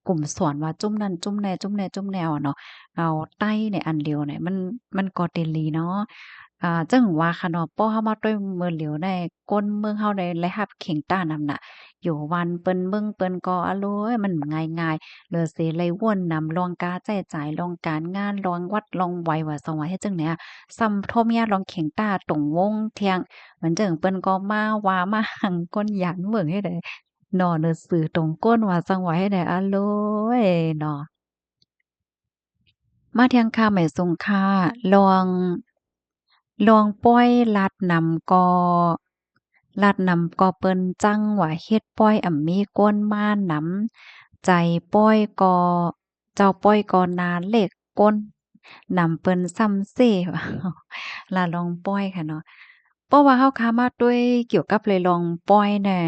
ກຸ່ມສວນວ່າຈຸ້ມນັ້ນຈຸ້ມແນ່ ຈຸ້ມແນ່ ຈຸ້ມແນ່ເນາະ ເອົາໄຕ້ໃນອັນດຽວນີ້ ມັນ ມັນກໍເຕລີເນາະ ອ່າ ຈັ່ງວ່າຂະເນາະ ພໍເຮົາມາດ້ວຍມື້ຫຼຽວໃນ ຄົນເມືອງເຮົາໄດ້ ໄດ້ຮັບເຄັ່ງຕ້ານຳນະ ຢູ່ບ້ານເພິ່ນເມືອງເພິ່ນກໍ ອາໂລຍ ມັນບໍ່ງ່າຍໆ ເຫຼືອຊິໄດ້ວົນນຳ ລອງກາໃຊ້ຈ່າຍ ລອງການງານ ລອງວັດລອງໄຫວ້ ວ່າຊັ້ນວ່າ ເຮັດຈັ່ງໃດ ສ່ຳທົມຍາລອງເຄັ່ງຕ້າຕົງວົງທ່ຽງ ມັນຈັ່ງເພິ່ນກໍມາວ່າມາຫຍັງ ຄົນຢາກເບິ່ງເຮັດໃດເນາະ ໜັງສືຕົງກົ້ນ ວ່າຈັ່ງວ່າເຮັດໃດ ອາໂລຍເນາະ. ມາທຽງຄ່າ ໝາຍສົງຄ່າ ລອງ ລອງປ່ອຍລັດນຳກໍ ລັດນຳກໍເພິ່ນຈັ່ງວ່າເຮັດປ່ອຍ ອຳມີຄົນມານຳ ໃຈປ່ອຍກໍ ເຈົ້າປ່ອຍກໍໜ້າເລັກ ຄົນນຳເພິ່ນສ່ຳເຊ ລະລອງປ່ອຍຄ່ະເນາະ. ເພາະວ່າເຮົາຄ່າມາດ້ວຍກ່ຽວກັບເລື່ອງລອງປ່ອຍແນ່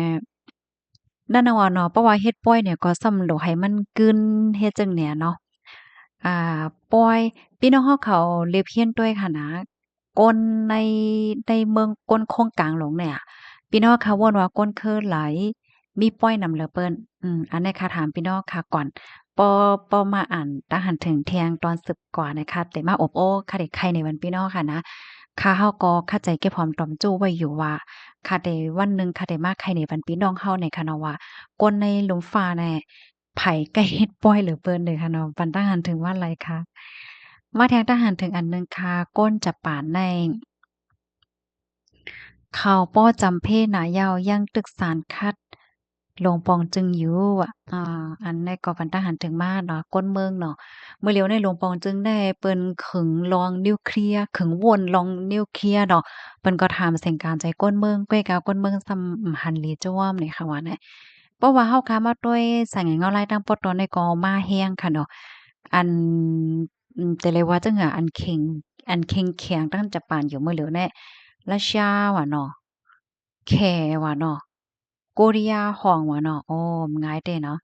ນັ້ນນະວ່າເນາະ ເພາະວ່າເຮັດປ່ອຍນີ້ກໍສ່ຳໂລໃຫ້ມັນກຶນ ເຮັດຈັ່ງແນວເນາະ ອ່າ ປ່ອຍ ພີ່ນ້ອງເຮົາເຂົາລຽບຮຽນດ້ວຍຫັ້ນນະ ຄົນໃນ ໃນເມືອງ ຄົນໂຄງກາງຫຼວງນີ້ ພີ່ນ້ອງເຂົາເວົ້າວ່າຄົນຄືຫຼາຍ ມີປ່ອຍນຳເຫຼືອເກີນ ອືມ ອັນນີ້ຂ້າຖາມພີ່ນ້ອງເຮົາຄ່ະກ່ອນ ບໍ່ ບໍ່ມາອ່ານຕາງຫັ້ນເຖິງທ່ຽງຕອນສືບກວ່ານະ ຂ້າໄດ້ມາອົບໂອ້ ຂ້າໄດ້ໄຂໃນບັນພີ່ນ້ອງເຮົາຫັ້ນນະ ຂ້າເຮົາກໍຄາໃຈເກັບຫອມຕອມໂຈ້ໄວ້ຢູ່ວ່າ ຂ້າໄດ້ ວັນໜຶ່ງຂ້າໄດ້ມາໄຂໃນບັນພີ່ນ້ອງເຮົານີ້ຄ່ະເນາະວ່າ ຄົນໃນລຸ່ມຟ້າແນ່ ໃຜກະເຮັດປ່ອຍເຫຼືອເກີນເດີຄ່ະເນາະ ບັນຕາງຫັ້ນເຖິງວ່າຫຼາຍຄ່ະ. ມາທຽງຕາງຫັ້ນເຖິງອັນໜຶ່ງຄ່ະ ຄົນຈະປານໃນ ເຂົາບໍ່ຈຳເພນະເຍົາ ຍັງຕຶກສານຂັດ ຫຼວງປອງຈຶ່ງຢູ່ ອາ ອັນໃດກໍບັນຕາງຫັ້ນເຖິງມາເນາະ ຄົນເມືອງເນາະ ມື້ຫຼຽວໃນຫຼວງປອງຈຶ່ງໃດ ເພິ່ນເຄັ່ງລອງນິວເຄລຍ ເຄັ່ງວົນລອງນິວເຄລຍເນາະ ເພິ່ນກໍຖາມເສັງການໃຈຄົນເມືອງ ກ້ວຍກາຄົນເມືອງສ່ຳ ອືມ ຫັນຫຼີຈວມນີ້ຄ່ະວ່າແນ່ ເພາະວ່າເຮົາຄ່າມາດ້ວຍສາຍງານເງົາລາຍຕ່າງປະເທດຕອນນີ້ກໍມາແຮງຄ່ະເນາະ ອັນ ອືມ ແຕ່ເລີຍວ່າຈັ່ງ ອາ ອັນເຄັ່ງ ອັນເຄັ່ງແຂງຕັ້ງຈະປານຢູ່ມື້ຫຼຽວແນ່ ຣັດເຊຍວ່າເນາະ ແຂວ່າເນາະ ໂກເຣຍຮ້ອງວ່າເນາະ ໂອ້ ງ່າຍແທ້ເນາະ.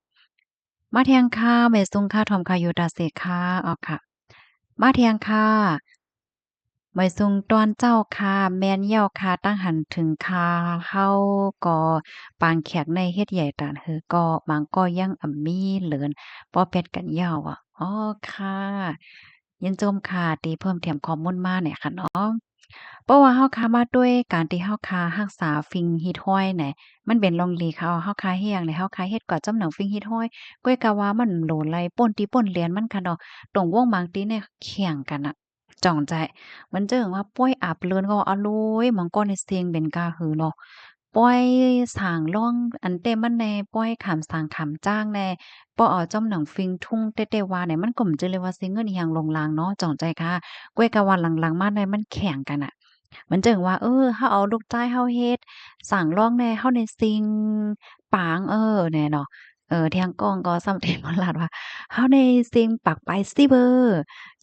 ມາທຽງຄ່າ ໝາຍສົງຄ່າ ຖອມຄ່າຢູ່ຕາເສຄ່ະ ເອົາຄ່ະ ມາທຽງຄ່ະ ໝາຍສົງຕອນເຈົ້າຄ່ະ ແມ່ນເຍົາຄ່ະ ຕາງຫັ້ນເຖິງຄ່ະ ເຮົາກໍປາງແຂກໃນເຮັດໃຫຍ່ຕານເຮີກໍ ບາງກໍຍັງອຳມີເລີນ ປໍແປດກັນເຍົາ ອໍ ອໍ ຄ່ະ ຍິນຊົມຄ່ະ ທີ່ເພີ່ມແຖມຂໍ້ມູນມາແນ່ຄ່ະເນາະ. ເພາະວ່າເຮົາຄ່າມາດ້ວຍການທີ່ເຮົາຄ່າຮັກສາສິ່ງຮີດຮອຍແນ່ ມັນເປັນລອງດີຄ່ະ ເຮົາຄ່າເຮັດຫຍັງແນ່ ເຮົາຄ່າເຮັດກວາດຈຳໜັງສິ່ງຮີດຮອຍ ກ້ວຍກາວ່າມັນໂຫຼໄຫຼປົນຕີປົນແລ່ນມັນຄ່ະເນາະ ຕົງວົງບາງຕີແນ່ແຂ່ງກັນນະ ຈ່ອງໃຈ ມັນເຈີວ່າປ່ອຍອາບເລີນກໍອາໂລຍ ມັນກໍໃນເສັງເປັນກາຫືເນາະ ປ່ອຍສ້າງລ່ອງອັນແຕ້ມັນແນ່ ປ່ອຍຂາມສາງຂາມຈ້າງແນ່ ບໍ່ເອົາຈອມໜັງຟິງທຸ່ງແຕ່ໆວ່າແນ່ ມັນກໍບໍ່ເຈີເລີຍວ່າເສຍເງິນອີ່ຫຍັງລົງລາງເນາະ ຈ່ອງໃຈຄ່ະ ກ້ວຍກາວ່າຫຼັງໆມາແນ່ ມັນແຂ່ງກັນນະ ມັນເຈີວ່າ ເອີ ເຮົາເອົາລູກຊາຍເຮົາເຮັດສ້າງລ່ອງແນ່ ເຮົາໃນເສັງປາງ ເອີ ແນ່ເນາະ ເອີ ທຽງກ້ອງກໍສ່ຳທີ່ມາລາດວ່າ ເຮົາໃນເສັງປາກປາຍສິບເອີ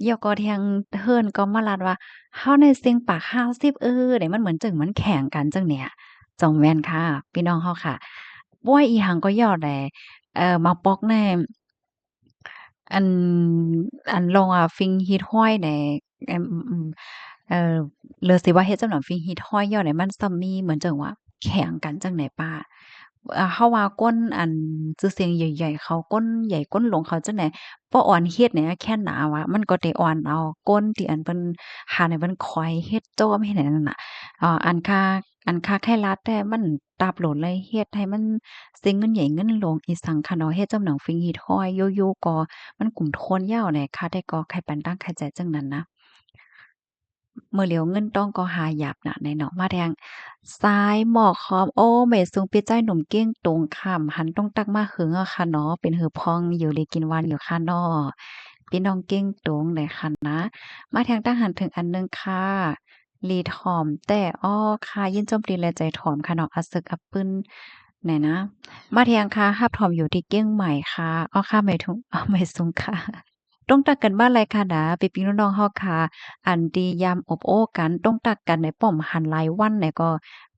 ແລ້ວກໍທຽງເຮືອນກໍມາລາດວ່າ ເຮົາໃນເສັງປາກຫ້າສິບເອີ ເດ ມັນເໝືອນຈັ່ງມັນແຂ່ງກັນຈັ່ງເນີ້ຍ ຈ່ອງແມ່ນຄ່ະ ພີ່ນ້ອງເຮົາຄ່ະ ປ່ອຍອີ່ຫຍັງກໍຢ່າວໃດ ເອີ ມາປອກແນ່ ອັນ ອັນລອງວ່າຟິງຮີດຮອຍໃນ ເອີ ເອີ ຫຼືຊິວ່າເຮັດຈຳນຳຟິງຮີດຮອຍຍ້ອນໃດ ມັນຊໍ້າມີເໝືອນຈັ່ງວ່າແຂ່ງກັນຈັ່ງໃດປ້າ ເຮົາວ່າຄົນອັນຊື່ສຽງໃຫຍ່ໆເຂົາ ຄົນໃຫຍ່ຄົນຫຼວງເຂົາຈັ່ງໃດ ບໍ່ອ່ອນເຮັດໃນແຄ່ນໜາວ່າ ມັນກໍໄດ້ອ່ອນເອົາຄົນທີ່ອັນເພິ່ນຫາໃນເພິ່ນຄອຍເຮັດໂຈມເຮັດໃນນັ້ນນະ ເອີ ອັນຄ່າ ອັນຄ່າໄຄລາດແທ້ມັນຕາບໂຫຼນເລີຍ ເຮັດໃຫ້ມັນເສຍເງິນໃຫຍ່ເງິນຫຼວງອີ່ສັງຄະເນາະ ເຮັດຈຳໜັງຟິງຮີດຮອຍຢູ່ໆກໍມັນກຸ້ມທົນຍາວແນ່ ຄ່າໄດ້ກໍໄຄປານຕັ້ງໄຄໃຈຈັ່ງນັ້ນນະ ມື້ຫຼຽວເງິນທອງກໍຫາຍາກນະ ໃນເນາະ ມາແທງ ສາຍໝອກຄອມ ໂອ້ ແມ່ສູງ ເປັນໃຈໜຸ່ມເກັ່ງຕຸງ ຂ້າມຫັນຕົງຕັກມາເຫິງແລ້ວຄະເນາະ ເປັນຫື່ອພອງຢູ່ດີກິນຫວານຢູ່ຄະເນາະ ພີ່ນ້ອງເກັ່ງຕຸງໃດຄະນະ ມາແທງຕັ້ງຫັນເຖິງອັນໜຶ່ງຄ່ະ ລີຖອມແຕ່ ອໍ ຄ່ະ ຍິນຊົມທີ່ແລໃຈຖອມຄະເນາະ ອາເສິກອາປຶ້ນແນ່ນະ ມາແທງຄ່ະ ຮັບຖອມຢູ່ທີ່ກຽງໃໝ່ຄ່ະ ອໍ ຄ່ະ ໝາຍຖິງ ໝາຍສູງຄ່ະ ຕົງຕັກກັນມາໄລຍຄ່ະນະ ພີ່ໆນ້ອງໆເຮົາຄ່ະ ອັນທີ່ຍາມອົບໂອ້ກັນ ຕົງຕັກກັນໃນປ້ອມຫັນຫຼາຍວັນໃນກໍ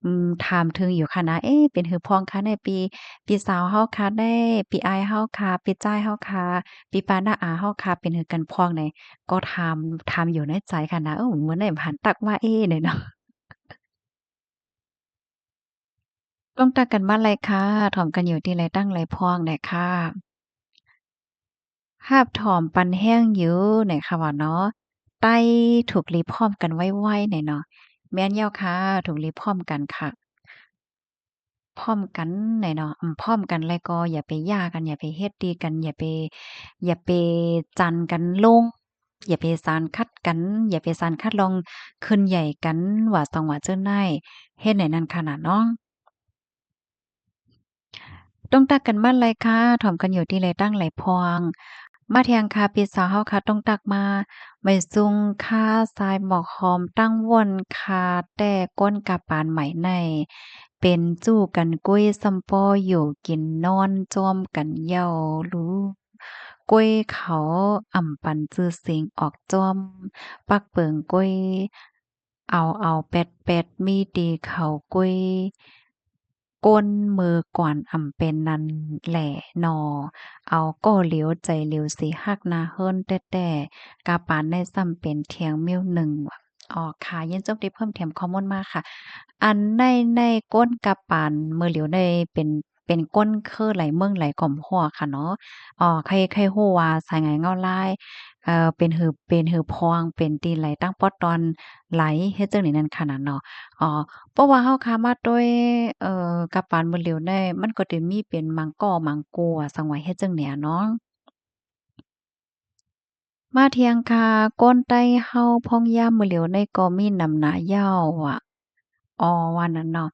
ອືມ ຖາມເຖິງຢູ່ຄ່ະນະ ເອ ເປັນຫື່ອພອງຄ່ະແນ່ ພີ່ ພີ່ສາວເຮົາຄ່ະແນ່ ພີ່ອ້າຍເຮົາຄ່ະ ພີ່ຊາຍເຮົາຄ່ະ ພີ່ປ້ານ້າອາເຮົາຄ່ະ ເປັນຫື່ອກັນພອງໃດ ກໍຖາມ ຖາມຢູ່ໃນໃຈຄ່ະນະ ເອີ ມື້ໃດບໍ່ທັນຕັກມາເອ ແນ່ເນາະ ຕົງຕັກກັນມາໄລຍຄ່ະ ຖອມກັນຢູ່ທີ່ໄລຍຕັ້ງໄລຍພອງແນ່ຄ່ະ ຮັບຖອມປັນແຮງຢູ່ ແນ່ຄ່ະວ່າເນາະ ໄຕ້ ຖືກລີພ້ອມກັນໄວໆ ແນ່ເນາະ. ແມ່ນແລ້ວຄ່ະ ຖືກລີພ້ອມກັນຄ່ະ. ພ້ອມກັນແນ່ເນາະ ອືມ ພ້ອມກັນແລ້ວກໍຢ່າໄປຢ່າກັນ ຢ່າໄປເຮັດດີກັນ ຢ່າໄປ ຢ່າໄປຈັນກັນລົງ ຢ່າໄປສານຂັດກັນ ຢ່າໄປສານຂັດລອງຂຶ້ນໃຫຍ່ກັນ ວ່າສອງວ່າເຈີນາຍ ເຮັດແນວນັ້ນຂະໜາດນ້ອງ. ຕົງຕັກກັນມາໄລຄ່ະ ຖອມກັນຢູ່ທີ່ໄລຕັ້ງໄລພອງ. ມາທຽງຄ່ະ ພີ່ສາວເຮົາຄ່ະ ຕົງຕັກມາ. ໄໝ້ສຸງຄ່ະ ຊາຍໝອກຫອມ ຕັ້ງວົນຄ່ະ ແຕ່ກົ້ນກະປານໃໝໃນ ເປັນຈູ້ກັນກຸ້ຍ ສ່ຳປໍຢູ່ກິນນອນ ຈ້ວມກັນເຍົາລູ ກຸ້ຍເຂົາ ອຳປັນຊື່ສຽງອອກຈ້ອມ ປັກເປິງກຸ້ຍ ເອົາເອົາແປດແປດ ມີຕີເຂົາກຸ້ຍ ກົ້ນມືກວນອຳເປັນນັ້ນແຫຼະໜໍ່ ເອົາກໍຫຼຽວໃຈຫຼຽວ ຊິຮັກໜ້າເຮີນແທ້ໆ ກະປານໃນຊ້ຳເປັນທຽງມ້ຽວໜຶ່ງ. ອໍ ຄ່ະ ຍິນຊົມທີ່ເພີ່ມແຖມຂໍ້ມູນມາຄ່ະ. ອັນໃນ ໃນກົ້ນກະປານມື້ຫຼຽວໃນເປັນ ເປັນກົ້ນຄືໃດເມືອງໃດກໍບໍ່ຮູ້ຄ່ະເນາະ. ອໍ ໃຄ່ ໃຄ່ຮູ້ວ່າສາຍງາຍເງົາລາຍ ເອີ ເປັນຫື ເປັນຫືພອງ ເປັນຕີນໃດ ຕັ້ງປອດຕອນໃດ ເຮັດຈັ່ງນີ້ນັ້ນຂະໜາດເນາະ. ອໍ ເພາະວ່າເຮົາຄາມາໂຕຍ ເອີ ກະປານມື້ຫຼຽວໃນ ມັນກໍຈະມີເປັນມັງກໍມັງກົວ ສັງຫວາເຮັດຈັ່ງນີ້ເນາະ. ມາທຽງຄ່ະ ກົ້ນໄຕ້ເຮົາພອງຍາມມື້ຫຼຽວໃນກໍມີນຳນາເຍົາ ອໍ ວ່ານັ້ນເນາະ.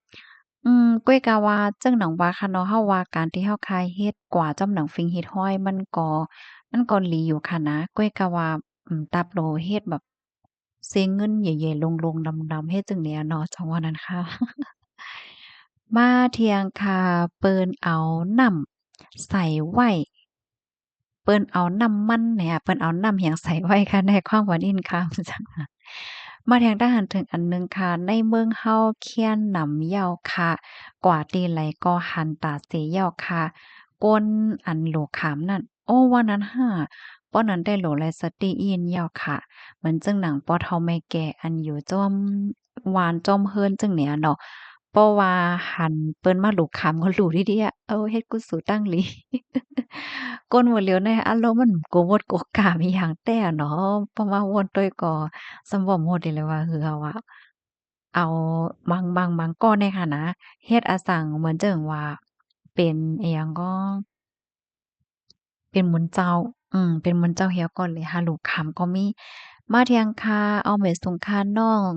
ອືມ ກ້ອຍກະວ່າ ຈັ່ງໜັງວ່າຄະເນາະ ເຮົາວ່າການທີ່ເຮົາຄາເຮັດກວ່າຈ້ອມໜັງຝິງຮີດຮ້ອຍ ມັນກໍ ມັນກໍດີຢູ່ຄະນະ. ກ້ອຍກະວ່າ ອືມ ຕາໂປເຮັດແບບ ເຊເງິນເຢໆ ລົງໆ ດຳໆ ເຮັດຈັ່ງໃດເນາະ ຈັ່ງວ່ານັ້ນຄ່ະ. ມາທຽງຄ່ະ ເປີ້ນເອົານ້ຳໃສ່ໄວ້ ເປີ້ນເອົານ້ຳມັນແນະ ເພິ່ນເອົານ້ຳຫຍັງໃສ່ໄວ້ຄະແນະ ຄວາມຫວານອິນຄຳ. ມາແທງຕາຫັນເຖິງອັນໜຶ່ງຄ່ະ ໃນເມືອງເຮົາຂຽນນຳເຍົາຄະ ກວ່າທີ່ໃດກໍຫັນຕາເສເຍົາຄະ ກົ້ນອັນໂຫຼຂາມນັ້ນ. ໂອ້ ວ່ານັ້ນຫາ ປ້ອນນັ້ນໄດ້ໂຫຼໄລສະຕິອີນເຍົາຄະ ເໝືອນຈັ່ງໜັງພໍ່ເຖົ້າແມ່ແກ່ອັນຢູ່ຈ້ອມ ວານຈ້ອມເຮືອນຈັ່ງເນີ້ຍເນາະ ເພາະວ່າຫັນເພິ່ນມາລຸກຄຳກໍຫຼູດີໆ ເອີ ເຮັດກຸສູຕັ້ງຫຼີ. ຄົນມື້ຫຼຽວໃນອາລົມມັນໂກໂມດໂກກາມອີ່ຫຍັງແຕ່ເນາະ ເພາະວ່າມ່ວນໂຕຍກໍສ່ຳບໍ່ໝົດເດ ຫຼືວ່າຄືເຮົາວ່າ ເອົາບາງ ບາງ ບາງກໍແນ່ຫັ້ນນະ ເຮັດອາສັງເໝືອນຈັ່ງວ່າເປັນອີ່ຫຍັງກໍ ເປັນໝູນເຈົ້າ ອືມ ເປັນໝູນເຈົ້າຮຽວກ່ອນເລີຍ ຫາລູກຄຳກໍມີ. ມາທຽງຄ່າ ເອົາແມ່ສູງຄ່ານ້ອງ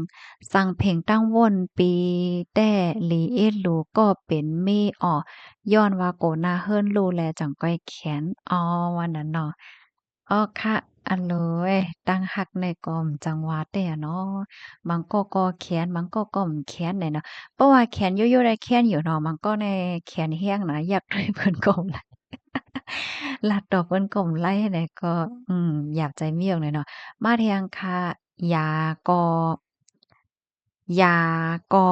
ສັງເພັງຕັ້ງວົນປີແຕ້ ຫຼີເອດລູກໍເປັນເມອໍ ຍ້ອນວ່າໂກໜ້າເຮີນລູແລຈັ່ງກ້ອຍແຂນ ອໍ ວ່ານັ້ນເນາະ. ອໍ ຄ່ະ ອັນໂລຍ ຕັ້ງຮັກແນ່ກໍຈັ່ງວ່າແຕ່ເນາະ ບາງກໍກໍແຂນ ບາງກໍກໍແຂນແນ່ເນາະ ເພາະວ່າແຂນຢູ່ໆ ໄດ້ແຂນຢູ່ເນາະ ບາງກໍແນ່ແຂນແຮງນະ ຢາກໂຕຍເພິ່ນກໍບໍ່ໄດ້ ລາດຕໍ່ເພິ່ນກໍບໍ່ໄດ້ແນ່ກໍ ອືມ ຢາກໃຈມີຢູ່ແນ່ເນາະ. ມາທຽງຄ່າ ຢາກໍ ຢາກໍ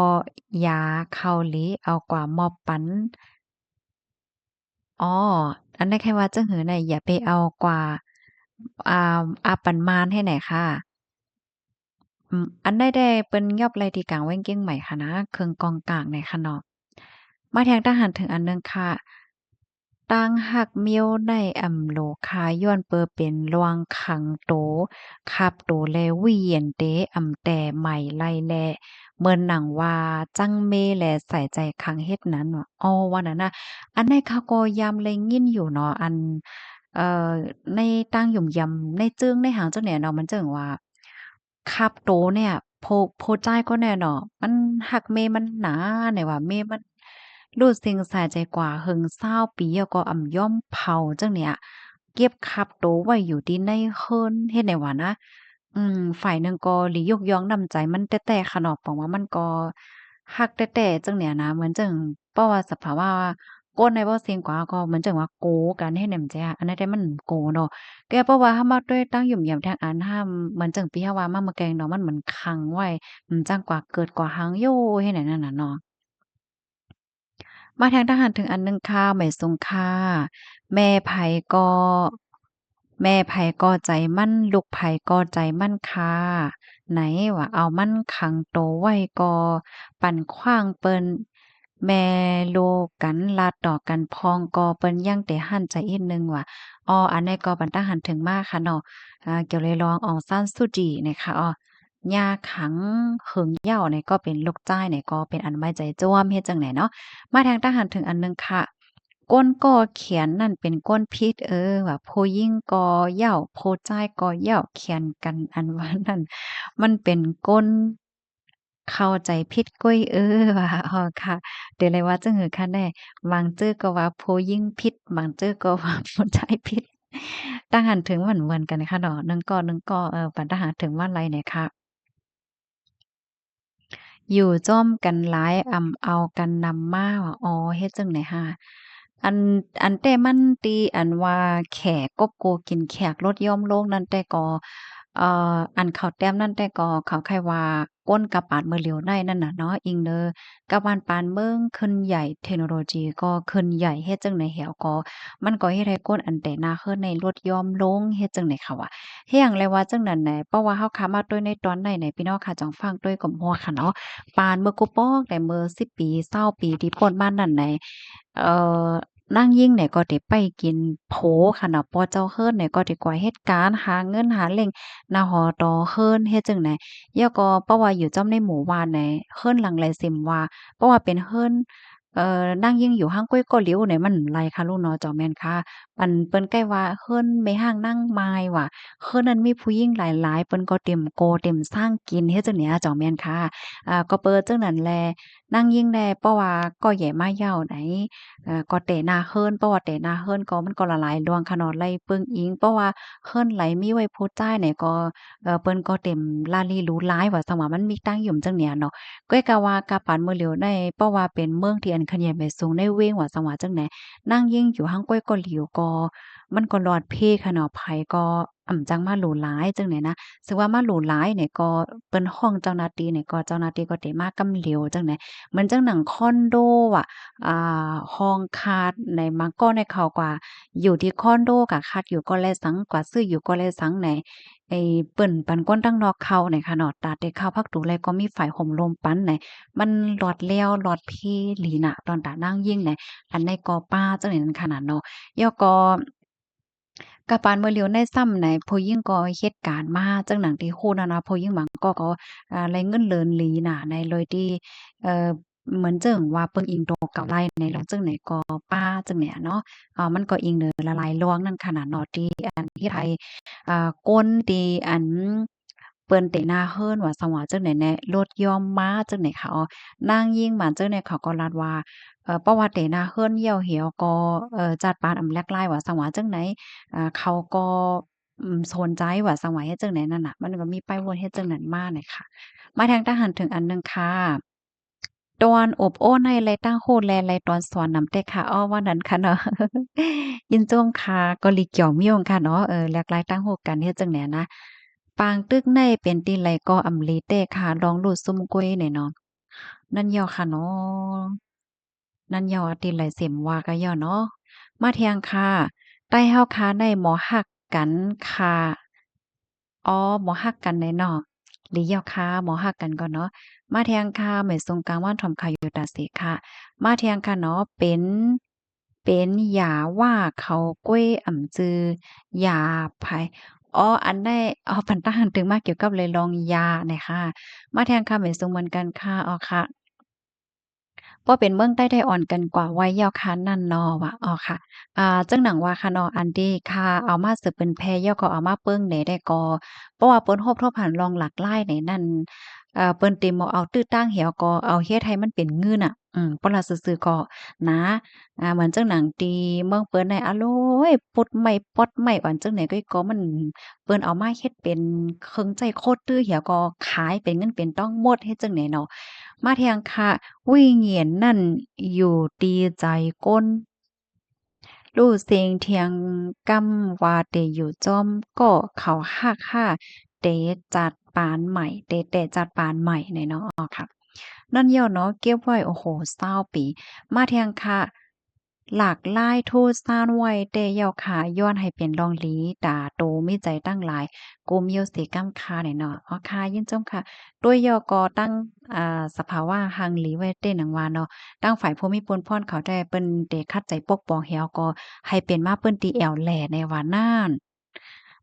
ຢາເຂົາຫຼີ ເອົາກວ່າມອບປັນ ອໍ ອັນນັ້ນແຄ່ວ່າຈັ່ງຫືນະ ຢ່າໄປເອົາກວ່າ ອາ ອາປັນມານໃຫ້ແນ່ຄ່ະ. ອືມ ອັນໃດແດ່ເພິ່ນຍອບໄລ່ທີ່ກາງແວ່ງກ້ຽງໃໝ່ຄ່ະນະ ເຄື່ອງກອງກາງໃນຂະເນາະ. ມາແທງຕາຫານເຖິງອັນໜຶ່ງຄ່ະ ຕັ້ງຮັກມ້ຽວໃນອຳໂລຄາ ຍ້ອນເປີເປັນລວງຂັງໂຕ ຂັບໂຕແລວິເຢັນເຕ ອຳແຕ່ໃໝໄລແລ ເໝືອນໜັງວ່າຈັ່ງເມແລໃສ່ໃຈຂັງເຮັດນັ້ນ ອໍ ວ່ານັ້ນນະ. ອັນໃດເຂົາກໍຍາມໄດ້ຍິນຢູ່ເນາະ ອັນ ເອີ ໃນຕ່າງຫຍຸມຢຳ ໃນເຈິງໃນຫາງເຈົ້າແນ່ເນາະ ມັນເຈິງວ່າ ຂັບໂຕເນ່ຍ ໂພ ໂພຈາຍກໍແນ່ເນາະ ມັນຮັກເມມັນໜາ ແນ່ວ່າເມມັນ ລູດຊິງສາຍໃຈກວ່າເຫິງຊາວປີ ແລ້ວກໍອຳຍອມເຜົາຈັ່ງເນີ້ຍ ເກັບຂັບໂຕໄວ້ຢູ່ທີ່ໃນເຮືອນ ເຮັດແນ່ວ່ານະ ອືມ ຝ່າຍໜຶ່ງກໍລີຍົກຍ້ອງນ້ຳໃຈມັນແຕ່ໆ ຂະເນາະ ປອງວ່າມັນກໍຮັກແຕ່ໆ ຈັ່ງເນີ້ຍນະ ເໝືອນຈັ່ງ ເພາະວ່າສະພາວະ ຄົນໃນບໍ່ເສັງກວ່າກໍເໝືອນຈັ່ງວ່າໂກກັນເຮັດແນວໃດ ອັນນັ້ນແຕ່ມັນໂກເນາະ ແຕ່ເພາະວ່າເຮົາມາດ້ວຍຕັ້ງຫຍຸມຢຳທາງອັນຫ້າມ ເໝືອນຈັ່ງປີເຮົາວ່າມາເມື່ອແກງເນາະ ມັນເໝືອນຂັງໄວ້ ມັນຈັ່ງກວ່າເກີດກວ່າຮັງຢູ່ເຮັດແນວນັ້ນນະເນາະ. ມາທາງທະຫານເຖິງອັນໜຶ່ງຄ່າ ໝາຍສົງຄ່າ ແມ່ໃຜກໍ ແມ່ໃຜກໍໃຈມັນ ລູກໃຜກໍໃຈມັນຄ່າ ໄນວ່າເອົາມັນຂັງໂຕໄວ້ກໍປັ່ນຂວ້າງເປີ້ນ ແມ່ລູກກັນ ລາດຕໍ່ກັນພ້ອງ ກໍເພິ່ນຍັງໄດ້ຫັນໃຈອີກໜຶ່ງວ່າ ອໍ ອັນນີ້ກໍບັນດາຫັນເຖິງມາຄ່ະເນາະ ອາ ກ່ຽວເລື່ອງອອງຊານຊູຈີນີ້ຄ່ະ ອໍ ຍ່າຂັງເຫິງຍາວນີ້ ກໍເປັນລູກຊາຍນີ້ ກໍເປັນອັນໄວ້ໃຈຈວມ ເຮັດຈັ່ງໃດເນາະ. ມາແທງຕາຫັນເຖິງອັນໜຶ່ງຄ່ະ ກົ້ນກໍຂຽນນັ້ນເປັນກົ້ນຜິດເອີ ວ່າ ຜູ້ຍິງກໍເຍົາ ຜູ້ຊາຍກໍເຍົາ ຂຽນກັນ ອັນວ່ານັ້ນ ມັນເປັນກົ້ນ ເຂົ້າໃຈຜິດກ້ວຍເອີ ວ່າ ອໍ ຄ່ະ ເດ ເລີຍວ່າຈັ່ງຫືອຄັນແດ່ ບາງເຈີກໍວ່າຜູ້ຍິງຜິດ ບາງເຈີກໍວ່າຜູ້ຊາຍຜິດ ຕາຫັນເຖິງມັນເໝືອນກັນຄ່ະເນາະ ໜຶ່ງກໍ ໜຶ່ງກໍ ເອີ ປານຕາຫັນເຖິງວ່າໄລແດ່ຄ່ະ ຢູ່ພ້ອມກັນຫຼາຍ ອຳເອົາກັນນຳມາ ວ່າ ອໍ ເຮັດຈັ່ງໃດຫາ ອັນ ອັນແຕ່ມັນທີ່ອັນວ່າແຂກ ກົບໂກກິນແຂກ ລົດຍ່ອມລົງນັ້ນແຕ່ກໍ ເອີ ອັນເຂົາແຕ້ມນັ້ນແຕ່ກໍ ເຂົາໃຄ່ວ່າ ກົ້ນກະປານເມື່ອຫຼຽວໃນນັ້ນນະເນາະ ອີງເດີ ກະບ້ານປານເມືອງຂຶ້ນໃຫຍ່ ເທັກໂນໂລຈີກໍຂຶ້ນໃຫຍ່ ເຮັດຈັ່ງໃດແລ້ວກໍ ມັນກໍເຮັດໃຫ້ກົ້ນອັນແຕ່ໜ້າເຮີນໃນລົດຍ່ອມລົງ ເຮັດຈັ່ງໃດເຂົາວ່າ ເຮັດຫຍັງແລວ່າຈັ່ງນັ້ນໃດ ເພາະວ່າເຮົາຄາມາຕົວໃນຕອນໃນໃນ ພີ່ນ້ອງຂ້າຈອງຟັງຕົວກວມຫົວຄ່ະເນາະ ປານເມື່ອກູປອກແຕ່ເມື່ອສິບປີ ຊາວປີທີ່ຜ່ານມານັ້ນໃນ ເອີ ນາງຍິງນີ້ກໍໄດ້ໄປກິນໂພຄ່ະເນາະ ເພາະເຈົ້າເຮືອນນີ້ກໍໄດ້ກວາດເຮັດການ ຫາເງິນຫາລ້ຽງໜ້າຫໍຕໍ່ເຮືອນ ເຮັດຈັ່ງໃດ ແລ້ວກໍເພາະວ່າຢູ່ຈ້ອມໃນໝູ່ບ້ານໃນ ເຮືອນຫຼັງໃດເຊັ່ນວ່າ ເພາະວ່າເປັນເຮືອນ ເອີ ນາງຍິງຢູ່ຫ່າງໄກກໍຫຼຽວໃດ ມັນຫຼາຍຄ່ະລູກເນາະ ເຈົ້າແມ່ນຄ່ະ ອັນເພິ່ນໃກ້ວ່າເຮືອນແມ່ຮ້າງນາງໝ້າຍວ່າ ເຮືອນນັ້ນມີຜູ້ຍິງຫຼາຍໆ ເພິ່ນກໍເຕັມໂກເຕັມຊ່າງກິນ ເຮັດຈັ່ງໃດ ເຈົ້າແມ່ນຄ່ະ ອາ ກໍເປີດຈັ່ງນັ້ນແລ ນາງຍິງແດ່ ເພາະວ່າກໍແຍ່ມາເຍົາໃດ ເອີ ກໍແຕ່ໜ້າເຮືອນ ເພາະວ່າແຕ່ໜ້າເຮືອນກໍມັນກໍຫຼາຍໆລວງຄ່ະເນາະ ໄລ່ເບິ່ງອີງ ເພາະວ່າເຮືອນໃດມີໄວ້ຜູ້ຊາຍໃດກໍ ເອີ ເພິ່ນກໍເຕັມລາລີຫຼູຫຼາຍວ່າຊັ້ນວ່າ ມັນມີຕັ້ງຢູ່ຈັ່ງເນີ້ຍເນາະ ກ້ອຍກະວ່າກະປານເມື່ອຫຼຽວໃນ ເພາະວ່າເປັນເມືອງທີ່ອັນເຄື່ອນໃຫຍ່ໄປສູງໃນເວງວ່າຊັ້ນວ່າຈັ່ງໃດ ນາງຍິງຢູ່ຫ່າງໄກກໍຫຼຽວກໍ ມັນກໍລອດເພຄ່ະເນາະ ໃຜກໍ ອຳ ຈັ່ງມາຫຼູຫຼາຍຈັ່ງໃດນະ ເຊິ່ງວ່າມາຫຼູຫຼາຍນີ້ກໍເພິ່ນຮ້ອງເຈົ້າໜ້າທີ່ນີ້ກໍ ເຈົ້າໜ້າທີ່ກໍໄດ້ມາກຳຫຼຽວຈັ່ງໃດ ເໝືອນຈັ່ງໜັງຄອນໂດວ່າ ອ່າ ຫ້ອງຄາດໃນບາງກໍໃນເຂົາກວ່າ ຢູ່ທີ່ຄອນໂດກະຄາດຢູ່ກໍແລສັງ ກວ່າຊື້ຢູ່ກໍແລສັງໃນ ໄອ້ ເປີດປັນຄົນທາງນອກເຂົ້າໃນຄ່ະເນາະ ຕາແຕ່ເຂົ້າພັກຕູແລກໍມີຝາຍໂຮມລົມປັນໃນ ມັນລອດແລ້ວລອດເພຫຼີນະ ຕອນຕານາງຍິງໃນ ອັນໃດກໍປ້າຈັ່ງໃດນັ້ນຂະໜາດເນາະ ແລ້ວກໍ ກະປານເມື່ອຫຼຽວໃນຊ້ຳໃນ ຜູ້ຍິງກໍເຮັດການມາ ຈັ່ງໜັງທີ່ຮູ້ນັ້ນນະ ຜູ້ຍິງບາງກໍ ກໍ ອ່າ ໄດ້ເງິນເລີນຫຼີນະ ໃນໂດຍທີ່ ເອີ ເໝືອນເຊິ່ງວ່າເບິ່ງອີງໂຕເກົ່າໄດ້ໃນ ແລ້ວຈັ່ງໃດກໍປ້າຈັ່ງໃດເນາະ ເອີ ມັນກໍອີງເດີຫຼາຍໆລວງນັ້ນຂະໜາດເນາະ ທີ່ອັນເຮັດໃຫ້ ອ່າ ຄົນທີ່ອັນ ເພິ່ນເຕະໜ້າເຮືອນວ່າຊັ້ນວ່າຈັ່ງໃດແນ່ ລົດຍ່ອມມາຈັ່ງໃດເຂົາ ນາງຍິງມາຈັ່ງໃດເຂົາກໍລາດວ່າ ເອີ ເພາະວ່າເຕະໜ້າເຮືອນແລ້ວ ແລ້ວກໍ ເອີ ຈັດປານອຳແລກລາຍວ່າຊັ້ນວ່າຈັ່ງໃດ ເຂົາກໍ ອືມ ສົນໃຈວ່າຊັ້ນວ່າເຮັດຈັ່ງໃດນັ້ນນະ ມັນກໍມີປ້າຍໂຫວດເຮັດຈັ່ງນັ້ນມານະຄະ ມາແທງຕາຫັນເຖິງອັນໜຶ່ງຄ່ະ ຕອນອົບໂອ້ໃນໄລ່ຕັ້ງໂຮດແລໄລ່ຕອນສອນນຳແຕ່ຂາອອກວ່ານັ້ນຂະເນາະ ຍິນຊົມຂາກໍລີກຽວມີອົງຂະເນາະ ເອີ ແລກໄລ່ຕັ້ງໂຮດກັນເຮັດຈັ່ງໃດນະ ປາງຕຶກໃນເປັນຕີໄລກໍອຳລີແຕ່ຂາລອງລູດຊຸ່ມກ້ວຍແນ່ເນາະ ນັ້ນເຫຍຂະເນາະ ນັ້ນເຫຍ ອາທິດໄລເສັມວ່າກະເຫຍເນາະ ມາທຽງຄ່ະ ໃຕ້ເຮົາຄາໃນໝໍຮັກກັນຄ່ະ ອໍ ໝໍຮັກກັນໃດເນາະ ດີເຫຍຄ່ະ ໝໍຮັກກັນກ່ອນເນາະ ມາທຽງຄ່ະ ແມ່ຊົງກາງວັນຖົມຂາວຢູ່ຕາສີຄ່ະ ມາທຽງຄ່ະເນາະ ເປັນ ເປັນຢາວ່າເຂົາກ້ວຍອຳຈື່ ຢາໃຜ ອໍ ອັນໃດ ອໍ ປັນຕາຫັນຕຶງມາກ່ຽວກັບເລື່ອງຢານະຄະ ມາທຽງຄ່ະ ແມ່ຊົງເໝືອນກັນຄ່ະ ອໍ ຄ່ະ ເພາະເປັນເມືອງໃຕ້ໄດ້ອ່ອນກັນກວ່າໄວເຫຍຄະນັ້ນເນາະ ວ່າ ອໍ ຄ່ະ ອ່າ ຈັ່ງໜັງວ່າຄະເນາະ ອັນທີ່ຂ້າເອົາມາສືບເຜີຍແຜ່ ແລ້ວກໍເອົາມາເບິ່ງແດ່ໄດ້ກໍ ເພາະວ່າເພິ່ນໂຮບທວມຫັນລອງຫຼາກຫຼາຍໃນນັ້ນ ເອີ ເພິ່ນເຕັມເອົາຕື້ຕາງແລ້ວກໍເອົາເຮັດໃຫ້ມັນເປັນງືນນະ ອືມ ປະລະຊື່ໆກໍນະ ອ່າ ເໝືອນຈັ່ງໜັງທີ່ເມືອງເພິ່ນໃນ ອາໂລຍ ປຸດໄມ້ ປອດໄມ້ ອັນຈັ່ງໃດກໍ ກໍມັນ ເພິ່ນເອົາມາເຮັດເປັນເຄື່ອງໃຊ້ໂຄດຕື້ ແລ້ວກໍຂາຍເປັນເງິນເປັນຕອງໝົດ ເຮັດຈັ່ງໃດເນາະ ມາທຽງຄ່ະ ວິນຍານນັ້ນຢູ່ທີ່ໃຈຄົນ ຮູ້ເສັງທຽງກຳວ່າເຕຢູ່ຈອມ ກໍເຂົາຮັກຫາເຕຈັດປານໃໝ່ ເຕແຕ່ຈັດປານໃໝ່ແນ່ເນາະ ອໍ ຄ່ະ ນັ້ນເຫຍເນາະ ເກັບໄວ້ ໂອ້ໂຫ ຊາວປີ ມາທຽງຄ່ະ ຫຼາກຫຼາຍທຸຊານໄວ້ແຕ່ເຈົ້າຄ່ະ, ຍ້ອນໃຫ້ເປັນລອງດີ ຕາໂຕມີໃຈຕັ້ງຫຼາຍ ກຸມຢູ່ເສກຳຄ່າແນ່ເນາະ. ອໍຄ່ະ, ຍິນຊົມຄ່ະ. ຕົວຢ່ອກໍຕັ້ງ ອ່າ ສະພາວະຮັ່ງດີໄວ້ແຕ່ໜັງວ່າເນາະ, ຕັ້ງຝ່າຍຜູ້ມີປຸນພອນເຂົາແຕ່ເພິ່ນເຕຂັດໃຈປົກປ້ອງແຮວກໍໃຫ້ເປັນມາເປັນທີ່ແອວແລແນ່ວ່ານັ້ນ.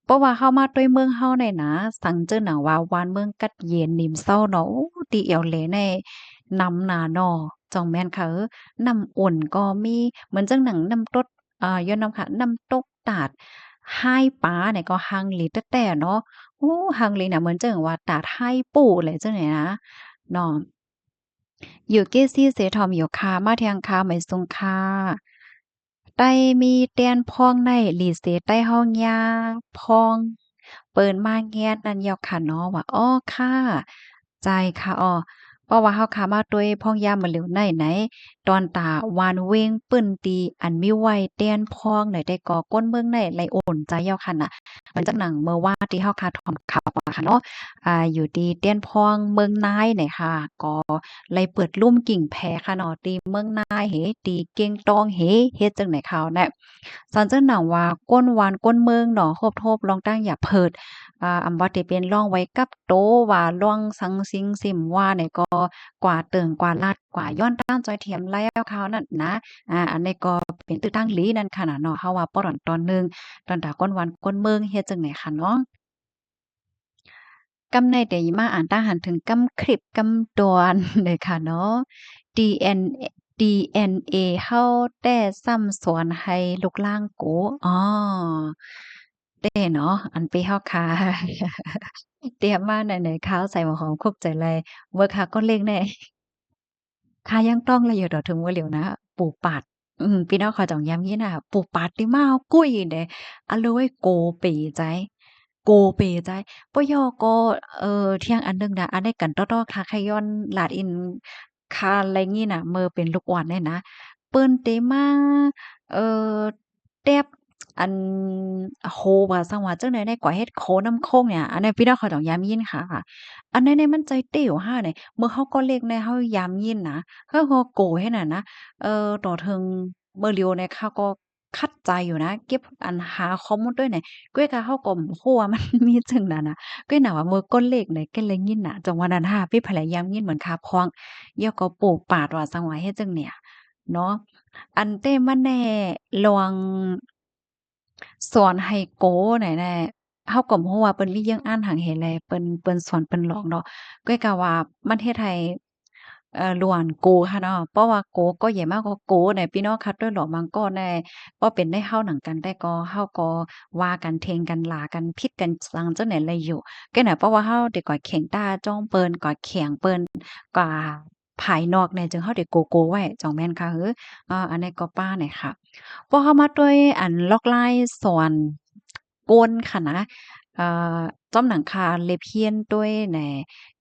ເພາະວ່າເຮົາມາຕົວເມືອງເຮົາໄດ້ນະ, ສັງເຈີໜັງວ່າວານເມືອງກັດເຢັນນິມເຊົາເນາະ, ໂອ້ ທີ່ແອວແລໃນນຳນາເນາະ, ຈ່ອງແມ່ນຄ່ະເອີ. ນ້ຳອຸ່ນກໍມີ ເໝືອນຈັ່ງໜັງນ້ຳຕົກ ເອີ ຍ້ອນນຳຄ່ະ ນ້ຳຕົກຕາດໄຮປານີ້ກໍຮັ່ງດີແຕ່ໆເນາະ. ໂອ້ ຮັ່ງດີນະ, ເໝືອນຈັ່ງວ່າຕາດໄຮປູແຫຼະຈັ່ງນີ້ນະເນາະ. ຢູ່ເກຊີເສທອມຢູ່ຄ່ະ, ມາທຽງຄ່ະ, ໄໝສູງຄ່ະ. ໄຕ້ມີແຕ່ນພອງໄດ້ ລີເສໄຕ້ເຮົາຍາພອງ ເປີນມາແຮງນັ້ນຍອກຄ່ະເນາະ ວ່າ ອໍ ຄ່ະ ໃຈຄ່ະ ອໍ ເພາະວ່າເຮົາຄ່ະມາຕົວພອງຍາມມື້ຫຼຽວໃນໃນ ຕອນຕາວານເວັງປື້ນຕີ ອັນມີໄວ້ແຕ່ນພອງໃນ ແຕ່ກໍຄົນເມືອງໃນໄດ້ອຸ່ນໃຈຍອກຄ່ະນະ. ເໝືອນຈັ່ງໜັງເມື່ອວານທີ່ເຮົາຄ່ະຖອມຂ່າວໄປຄ່ະເນາະ ອ່າ ຢູ່ທີ່ແຕ່ນພອງເມືອງນາຍໃນຄ່ະ ກໍໄດ້ເປີດລຸ່ມກິງແພຄ່ະເນາະ ທີ່ເມືອງນາຍເຫ ທີ່ເກັງຕອງເຫ ເຮັດຈັ່ງໃດຄ່ະແນະ. ສັນເຈີໜັງວ່າຄົນວານຄົນເມືອງເນາະ ໂຮບໂທບລອງຕັ້ງຢາເພີດ ອ່າ ອຳວ່າທີ່ເປັນລອງໄວ້ກັບໂຕ ວ່າລອງສັງສິງສິມວ່າໃນກໍກວ່າເຕີງກວ່າລາດກວ່າຍ້ອນຕ້ານຈອຍຖຽມແລ້ວຄ່າວນັ້ນນະ. ອ່າ ອັນນີ້ກໍເປັນຕື້ຕັ້ງຫຼີນັ້ນຄ່ະນະເນາະ ເຮົາວ່າປອດຕອນໜຶ່ງ ຕອນຕາຄົນວານຄົນເມືອງເຮັດຈັ່ງໃດຄ່ະເນາະ. ກຳໃນເດມາອ່ານຕາງຫັນເຖິງກຳຄລິບກຳດອນເດີຄ່ະເນາະ. ດີເອັນ ດີເອັນເອ ເຮົາແຕ່ຊ້ຳສອນໃຫ້ລູກຫຼານກູ ອໍ ແຕ່ເນາະ ອັນເປເຮົາຄ່ະ ຕຽມມາໃນໆ ຂ່າວໃສ່ຫົວຫອມຄຸກໃຈໄລ ເບິ່ງຄ່ະ ກ້ອນເລກແນ່. ຂ້າຍັງຕ້ອງລະຢູ່ຕໍ່ເຖິງມື້ຫຼຽວນະ ປູປາດ ອືມ ພີ່ນ້ອງເຂົາເຈົ້າຢາມຍິນນະ ປູປາດຕິມາເອົາກຸ້ຍເດ້ ອະໂລຍໂກເປໃຈ ໂກເປໃຈ ປະໂຫຍກກໍ ເອີ ທ່ຽງອັນໜຶ່ງນະ ອັນໃນກັນຕໍ່ໆ ຂ້າຂະຍ້ອນລາດອີກ ຂ້າໄດ້ຍິນນະ ເມື່ອເປັນລູກອ່ອນແນ່ນະ ເພິ່ນເຕມາ ເອີ ແຕບ ອັນ ໂຫ ວ່າສັງວ່າຈັ່ງໃດໃນກວ່າເຮັດໂຄນ້ຳໂຄງເນຍ ອັນນັ້ນພີ່ນ້ອງເຂົາຕ້ອງຢາມຍິນຄ່ະ ອັນນັ້ນໃນມັນໃຈເຕວຫາໃນ ເມື່ອເຮົາກໍເລັກໃນເຮົາຢາມຍິນນະ ເຮົາກໍໂກເຮັດນັ້ນນະ ເອີ ຕໍ່ເຖິງເມື່ອຫຼຽວໃນເຮົາກໍຂັດໃຈຢູ່ນະ ເກັບ ອັນ ຫາຂໍ້ມູນດ້ວຍໃນ ກ້ວຍກະເຮົາກໍບໍ່ຮູ້ວ່າມັນມີຈັ່ງນັ້ນນະ ກ້ວຍນະວ່າເມື່ອກໍເລັກໃນກໍເລີຍຍິນນະ ຈັ່ງວ່ານັ້ນຫາ ມີໃຜລະຢາມຍິນເໝືອນຂ້າພ້ອງ ຢາກກໍປູປາດວ່າສັງວ່າເຮັດຈັ່ງເນຍ ເນາະ ອັນແຕ່ມາແນ່ລອງສອນໄຮໂກແນ່ໆ ເຮົາກໍບໍ່ຮູ້ວ່າເພິ່ນມີເລື່ອງອ່ານຫຍັງເຫັນແລ ເພິ່ນ ເພິ່ນສອນເພິ່ນຫຼອກເນາະ ກໍກະວ່າມັນເຮັດໃຫ້ ເອີ ຫຼວນໂກຫັ້ນເນາະ ເພາະວ່າໂກກໍໃຫຍ່ມາກກວ່າໂກແນ່ ພີ່ນ້ອງຄັບ ໂດຍຫຼວງບາງກໍແນ່ ເພາະເປັນໄດ້ເຮົາໜັງກັນ ແຕ່ກໍເຮົາກໍວ່າກັນ ເຖິງກັນ ລາກັນ ຜິດກັນ ສັງຈັ່ງໃດລະຢູ່ ກໍແນ່ ເພາະວ່າເຮົາໄດ້ກວ່າແຂງຕາຈ້ອງເພິ່ນ ກວ່າແຂງເພິ່ນ ກວ່າ ພາຍນອກແນ່ ຈຶ່ງເຮົາໄດ້ໂກໂກໄວ້ ຈ່ອງແມ່ນຄ່ະເຮີ ເອີ ອັນນີ້ກໍປ້າແນ່ຄ່ະ ພວກເຮົາມາດ້ວຍອັນລອກລາຍສອນກົນຄ່ະນະ ເອີ ຈ້ອມໜັງຄາເລັບຮຽນດ້ວຍແນ່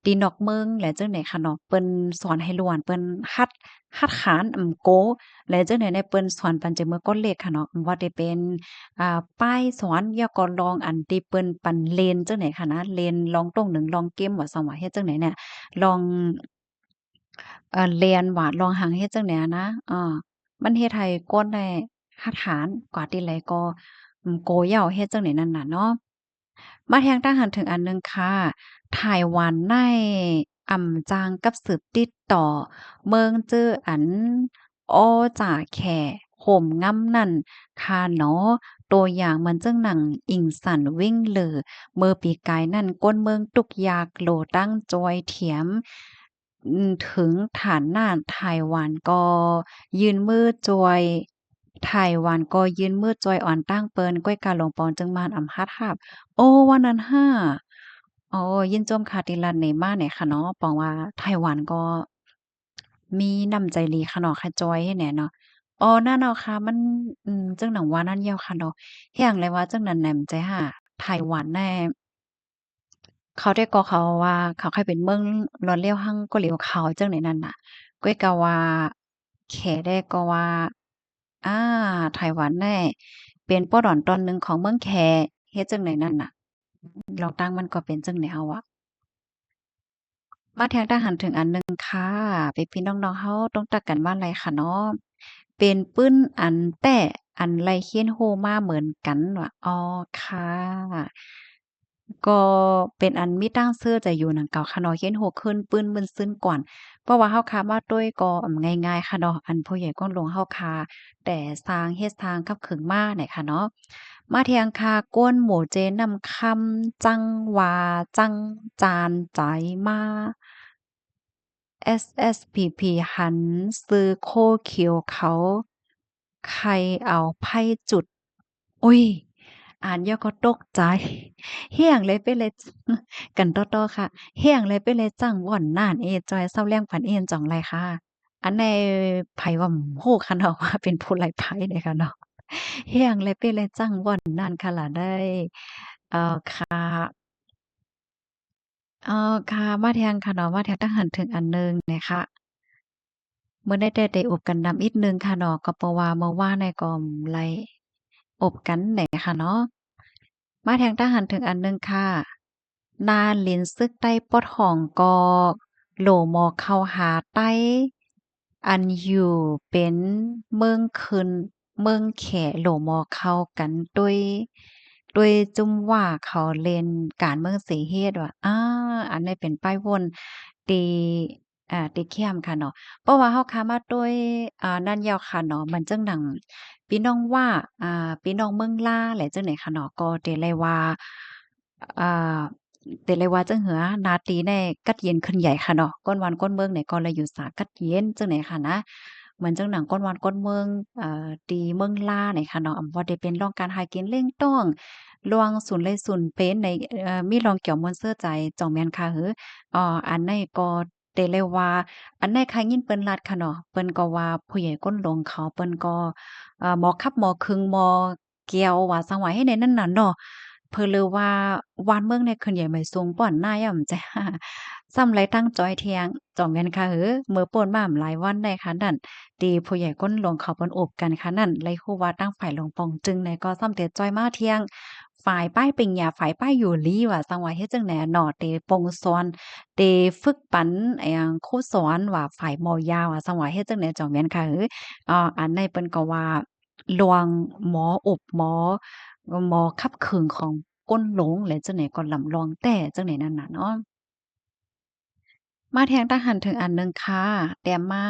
ທີ່ນອກເມືອງ ແລະ ຈັ່ງໃດຄ່ະເນາະ ເພິ່ນສອນໃຫ້ຫຼວນ ເພິ່ນຫັດ ຫັດຂານ ອຳ ໂກ ແລະ ຈັ່ງໃດແນ່ ເພິ່ນສອນປັນຈາກເມື່ອກ່ອນເລກຄ່ະເນາະ ບໍ່ວ່າຈະເປັນ ອ່າ ປ້າຍສອນ ແລ້ວກໍລອງອັນທີ່ເພິ່ນປັນເລນ ຈັ່ງໃດຄ່ະນະ ເລນລອງຕົງໜຶ່ງ ລອງເກມ ວ່າຊັ້ນວ່າ ເຮັດຈັ່ງໃດແນ່ ລອງ ເອີ ແລ່ນຫວາດລອງຫັງເຮັດຈັ່ງໃດຫັ້ນນະ ເອີ ມັນເຮັດໃຫ້ຄົນໄດ້ຮັກຖານກວ່າທີ່ໃດກໍ ອືມ ໂກເຍົາເຮັດຈັ່ງໃດນັ້ນນະເນາະ. ມາແທງຕາງຫັ້ນເຖິງອັນໜຶ່ງຄ່ະ ໄຕ້ຫວັນໃນອຳຈາງກັບສືບຕິດຕໍ່ເມືອງຈື່ອັນ ອໍຈາແຂໂຮມງຳນັ້ນຄ່ະເນາະ ໂຕຢ່າງເໝືອນຈັ່ງໜັງ ອິງສັນ ວິ້ງເລີ ເມື່ອປີກາຍນັ້ນ ຄົນເມືອງທຸກຍາກໂລດຕັ້ງຈອຍຖຽມ ອືມ ເຖິງຖານນະ ໄຕ້ຫວັນກໍຍື່ນມືຈອຍ ໄຕ້ຫວັນກໍຍື່ນມືຈອຍອອນຕັ້ງເປີນ ກ້ວຍກາຫຼວງປອງຈຶ່ງມານອຳຮັດຮາບ ໂອ ວ່ານັ້ນຫາ ໂອ ຍິນຊົມຄ່າທີ່ລັດເນມາແນ່ຄ່ະເນາະ ປອງວ່າໄຕ້ຫວັນກໍມີນ້ຳໃຈດີຄ່ະເນາະ ຄ່ະຈອຍໃຫ້ແນ່ເນາະ ອໍ ນັ້ນເນາະຄ່ະ ມັນ ອືມ ຈັ່ງໜັງວ່ານັ້ນເຍົາຄ່ະເນາະ ແຮ່ງແລວ່າຈັ່ງນັ້ນແນ່ ໃຈຫາ ໄຕ້ຫວັນແນ່ ເຂົາແຕ່ກໍເຂົາວ່າ ເຂົາໃຫ້ເປັນເມືອງລອດແລ້ວຮັ່ງກໍຫຼຽວຂາວຈັ່ງໃດນັ້ນນະ ກ້ວຍກາວ່າ ແຂແດ່ກໍວ່າ ອາ ໄຕ້ຫວັນແນ່ ເປັນປອດອນຕອນໜຶ່ງຂອງເມືອງແຂ ເຮັດຈັ່ງໃດນັ້ນນະ ລອງຕັ້ງມັນກໍເປັນຈັ່ງແນວວ່າ ມາແທງຕາຫັນເຖິງອັນໜຶ່ງຄ່ະ ພີ່ໆນ້ອງໆເຮົາ ຕົງຕັກກັນວ່າໄລຄ່ະເນາະ ປັນປືນອັນແຕ້ ອັນໄດ້ຮຽນຮູ້ມາເໝືອນກັນວ່າ. ອໍ ຄ່ະ. ກໍເປັນອັນມີຕັ້ງເຊື່ອໃຈຢູ່ນຳເກົ່າຂະເນາະ, ຮຽນຮູ້ຄືນ ປືນມື່ນຊືນກ່ອນ. ເພາະວ່າເຮົາຄາມາໂຕ້ຍກໍ ອາ ງ່າຍໆຂະເນາະ, ອັນຜູ້ໃຫຍ່ກົ້ນຫຼວງເຮົາຄາແຕ່ສ້າງເຮັດສ້າງຂັບເຄື່ອນມານີ້ຂະເນາະ. ມາທຽງຄ່ະ, ກວນໝູເຈນ້ຳຄຳ ຈັ່ງວ່າຈັ່ງຈານໃຈມາ ເອສເອສພີພີ ຫັນຊື່ໂຄຂຽວເຂົາ ໃຄເອົາໄຟຈຸດ. ໂອ້ຍ ອ່ານແລ້ວກໍຕົກໃຈ. ເຮັດຫຍັງແລເປັນແລ ກັນຕໍ່ໆ ຄ່ະ. ເຮັດຫຍັງແລເປັນແລຈັ່ງວ່ອນນັ້ນເອ ຈ່ອຍເຊົາແລ້ງປັນເອນຈ່ອງໄລຄ່ະ. ອັນໃດໃຜວ່າຮູ້ຂະເນາະ ວ່າເປັນຜູ້ໄລໄພເດ້ຂະເນາະ. ເຮັດຫຍັງແລເປັນແລຈັ່ງວ່ອນນັ້ນຄ່ະລະໄດ໋. ເອີ ຄ່ະ. ເອີ ຄ່ະ ມາທຽງຂະເນາະ, ມາທຽງຕັ້ງຫັນເຖິງອັນໜຶ່ງແນ່ຄ່ະ. ມື້ໃດແຕ່ໄດ້ອົບກັນນຳອີກໜຶ່ງຂະເນາະ, ກໍເພາະວ່າເມື່ອວານນີ້ກໍໄດ້ອົບກັນແນ່ຂະເນາະ. ມາທຽງຕັ້ງຫັນເຖິງອັນໜຶ່ງຄ່ະ. ນາລິນຊຶກໃຕ້ປອດຫ້ອງກໍ ໂຫຼມໍເຂົ້າຫາໃຕ້ ອັນຢູ່ເປັນເມືອງຂຶ້ນເມືອງແຂ ໂຫຼມໍເຂົ້າກັນໂດຍ ໂດຍຈຸ້ມວ່າເຂົາເຫຼັ້ນການເມືອງເສຍເຫດວ່າ. ອາ ອັນນີ້ເປັນປ້າຍວົນທີ່ ອາ ທີ່ແຄມຂະເນາະ. ເພາະວ່າເຮົາຄາມາໂດຍ ອາ ນັ້ນຍາວຂະເນາະ, ມັນຈັ່ງໜັງ ພີ່ນ້ອງວ່າ ອາ ພີ່ນ້ອງເມືອງລາ ແລະ ຈັ່ງໃດຂະເນາະ, ກໍເດໄລວ່າ ອາ ເດໄລວ່າຈັ່ງເຫືອ ນາຕີແນ່ ກັດເຢັນຂຶ້ນໃຫຍ່ຂະເນາະ. ຄົນບ້ານຄົນເມືອງນີ້ກໍລະຢູ່ສາກັດເຢັນ ຈັ່ງໃດຂະນະ. ເໝືອນຈັ່ງໜັງຄົນບ້ານຄົນເມືອງ ເອີ ທີ່ເມືອງລານີ້ຂະເນາະ, ອຳ ບໍ່ໄດ້ເປັນລອງການຫາກິນລ້ຽງຕ້ອງ, ລອງສູນໄລສູນເປັນໃນ ເອີ ມີລອງກຽວມ່ວນເຊີໃຈ ຈ່ອງແມ່ນຄ່ະເຫີ. ເອີ ອັນໃດກໍ ແຕ່ແລ້ວວ່າ ອັນໃດຂ້າຍິນເພິ່ນລາດຂະເນາະ, ເພິ່ນກໍວ່າຜູ້ໃຫຍ່ກົ້ນຫຼວງເຂົາ ເພິ່ນກໍ ເອີ ໝໍຂັບໝໍຄຶງໝໍແກວວ່າ ສັງວ່າເຮັດໃນນັ້ນນະເນາະ. ເພິ່ນເລີວ່າ ວານເມືອງໃນຂຶ້ນໃຫຍ່ໃໝ່ສູງປ້ອນໜ້າຍອຳຈະ ສ່ຳໄລຕັ້ງຈ່ອຍທຽງ ຈ່ອງແມ່ນຄ່ະເຫີ. ເມື່ອປ່ນມາຫຼາຍວັນໃດຂະນັ້ນ ທີ່ຜູ້ໃຫຍ່ກົ້ນຫຼວງເຂົາເພິ່ນອົບກັນຂະນັ້ນ ໄລຮູ້ວ່າຕັ້ງຝ່າຍຫຼວງປ່ອງຈຶ່ງໃນກໍສ່ຳແຕ່ຈ່ອຍມາທຽງ ຝ່າຍປ້າຍປັນຍາ ຝ່າຍປ້າຍຢູ່ລີວ່າ ສັງວ່າເຮັດຈັ່ງໃດເນາະ, ເຕປົງສອນ ເຕຝຶກປັນ ອາ ຫຍັງຄູສອນວ່າ ຝ່າຍໝໍຢາວ່າ ສັງວ່າເຮັດຈັ່ງໃດ ຈ່ອງແມ່ນຄ່ະເຫີ. ອາ ອັນໃດເພິ່ນກໍວ່າ ລວງໝໍອົບໝໍ ໝໍຂັບເຄື່ອນຂອງກົ້ນຫຼວງ ແລະ ຈັ່ງໃດກໍລຳລອງແຕ່ຈັ່ງໃດນັ້ນນະເນາະ. ມາແທງຕາຫັນເຖິງອັນໜຶ່ງຄ່າ ແຕ້ມມາ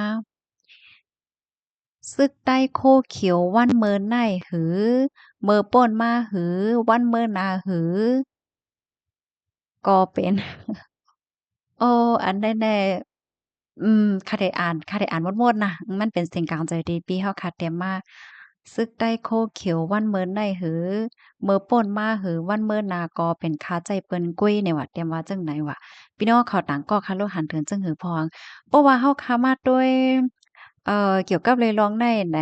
ຊຶກໃຕ້ໂຄຂຽວວັນເມີນໃນຫື ເມີປ້ນມາຫື ວັນເມີນາຫື ກໍເປັນ ໂອ້ ອັນໃດແນ່ ອືມ ຂ້າໄດ້ອ່ານ ຂ້າໄດ້ອ່ານໝົດໆນະ ມັນເປັນເສຍງກາງໃຈທີ່ພີ່ເຮົາຄາດຕຽມມາ ຊຶກໃຕ້ໂຄຂຽວວັນເມີນໃນຫື ເມີປ້ນມາຫື ວັນເມີນາກໍເປັນຄາໃຈເປີ້ນກຸ້ຍນີ້ຫວາ ຕຽມວ່າຈັ່ງໃດຫວາ ພີ່ນ້ອງເຂົາຕ່າງກໍຄາໂລຫັນເຖິງຈັ່ງຫືພອງ ເພາະວ່າເຮົາຄາມາໂດຍ ເອີ ກ່ຽວກັບເລື່ອງໃນ ໃນ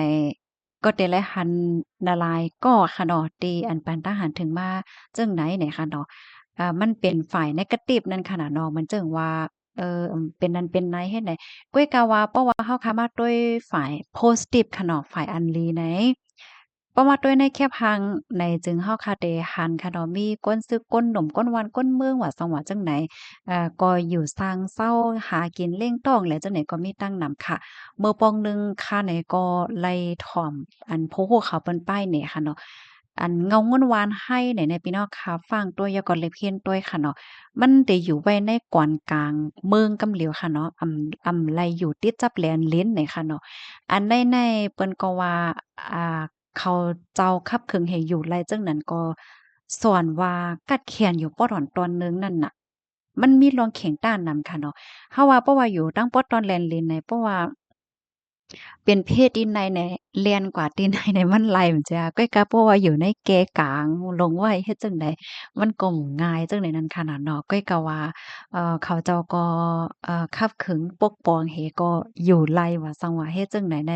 ກໍແຕ່ລະຫັນນາລາຍກໍຂະເນາະ ທີ່ອັນປັນຕາຫັນເຖິງມາຈັ່ງໃດນີ້ຂະເນາະ ເອີ ມັນເປັນຝ່າຍເນກາຕິບນັ້ນຂະນະເນາະ ມັນຈຶ່ງວ່າ ເອີ ເປັນນັ້ນເປັນໃນເຮັດໃດ ກ້ວຍກາວ່າ ເພາະວ່າເຮົາຄາມາໂດຍຝ່າຍໂພຊິຕິບຂະເນາະ ຝ່າຍອັນດີໃນ ເພາະວ່າໂດຍໃນແຄບຫາງໃນ ຈຶ່ງເຮົາຄາໄດ້ຫັນຂະເນາະ ມີຄົນຊຶກ ຄົນໜຸ່ມ ຄົນບ້ານ ຄົນເມືອງ ວ່າສັງວ່າຈັ່ງໃດ ເອີ ກໍຢູ່ຊ່າງເຊົາ ຫາກິນລ້ຽງຕ້ອງ ແລະ ຈັ່ງໃດກໍມີຕັ້ງນຳຂະ ເມື່ອປ່ອງໜຶ່ງຂະໃນກໍໄລ່ຖອມ ອັນຜູ້ຮູ້ເຂົາເພິ່ນໄປນີ້ຂະເນາະ ອັນເງົາງຸນຫວານໄຮໃນ ໃນພີ່ນ້ອງຄະຟັງໂດຍ ແລ້ວກໍເລັບເຫັນໂດຍຂະເນາະ ມັນໄດ້ຢູ່ໄວ້ໃນກອນກາງເມືອງກຳຫຼຽວຂະເນາະ ອຳ ອຳໄລຢູ່ຕິດຈັບແລນລິນໃນຂະເນາະ ອັນໃນ ໃນເພິ່ນກໍວ່າ ອ່າ ເຂົາເຈົ້າຂັບເຄື່ອນໃຫ້ຢູ່ໄລ່ຈັ່ງນັ້ນກໍ ສ່ວນວ່າກັດແຂນຢູ່ປອດຕອນ ຕອນໜຶ່ງນັ້ນນະ ມັນມີລວງແຂງຕ້ານນຳຂະເນາະ ເຮົາວ່າ ເພາະວ່າຢູ່ທາງປອດຕອນແລນລິນໃນ ເພາະວ່າ ເປັນເພດທີ່ໃນໃນ ແລ່ນກວ່າທີ່ໃນໃນມັນໄລ່ມັນຈະ ກ້ວຍກາເພາະວ່າຢູ່ໃນແກ່ກາງລົງໄວ້ ເຮັດຈັ່ງໃດ ມັນກໍງ່າຍຈັ່ງໃດນັ້ນຂະນະເນາະ ກ້ວຍກາວ່າ ເອີ ເຂົາເຈົ້າກໍ ເອີ ຂັບເຄື່ອນປົກປ້ອງເຫກໍຢູ່ໄລ່ວ່າ ສັງວ່າເຮັດຈັ່ງໃດໃນ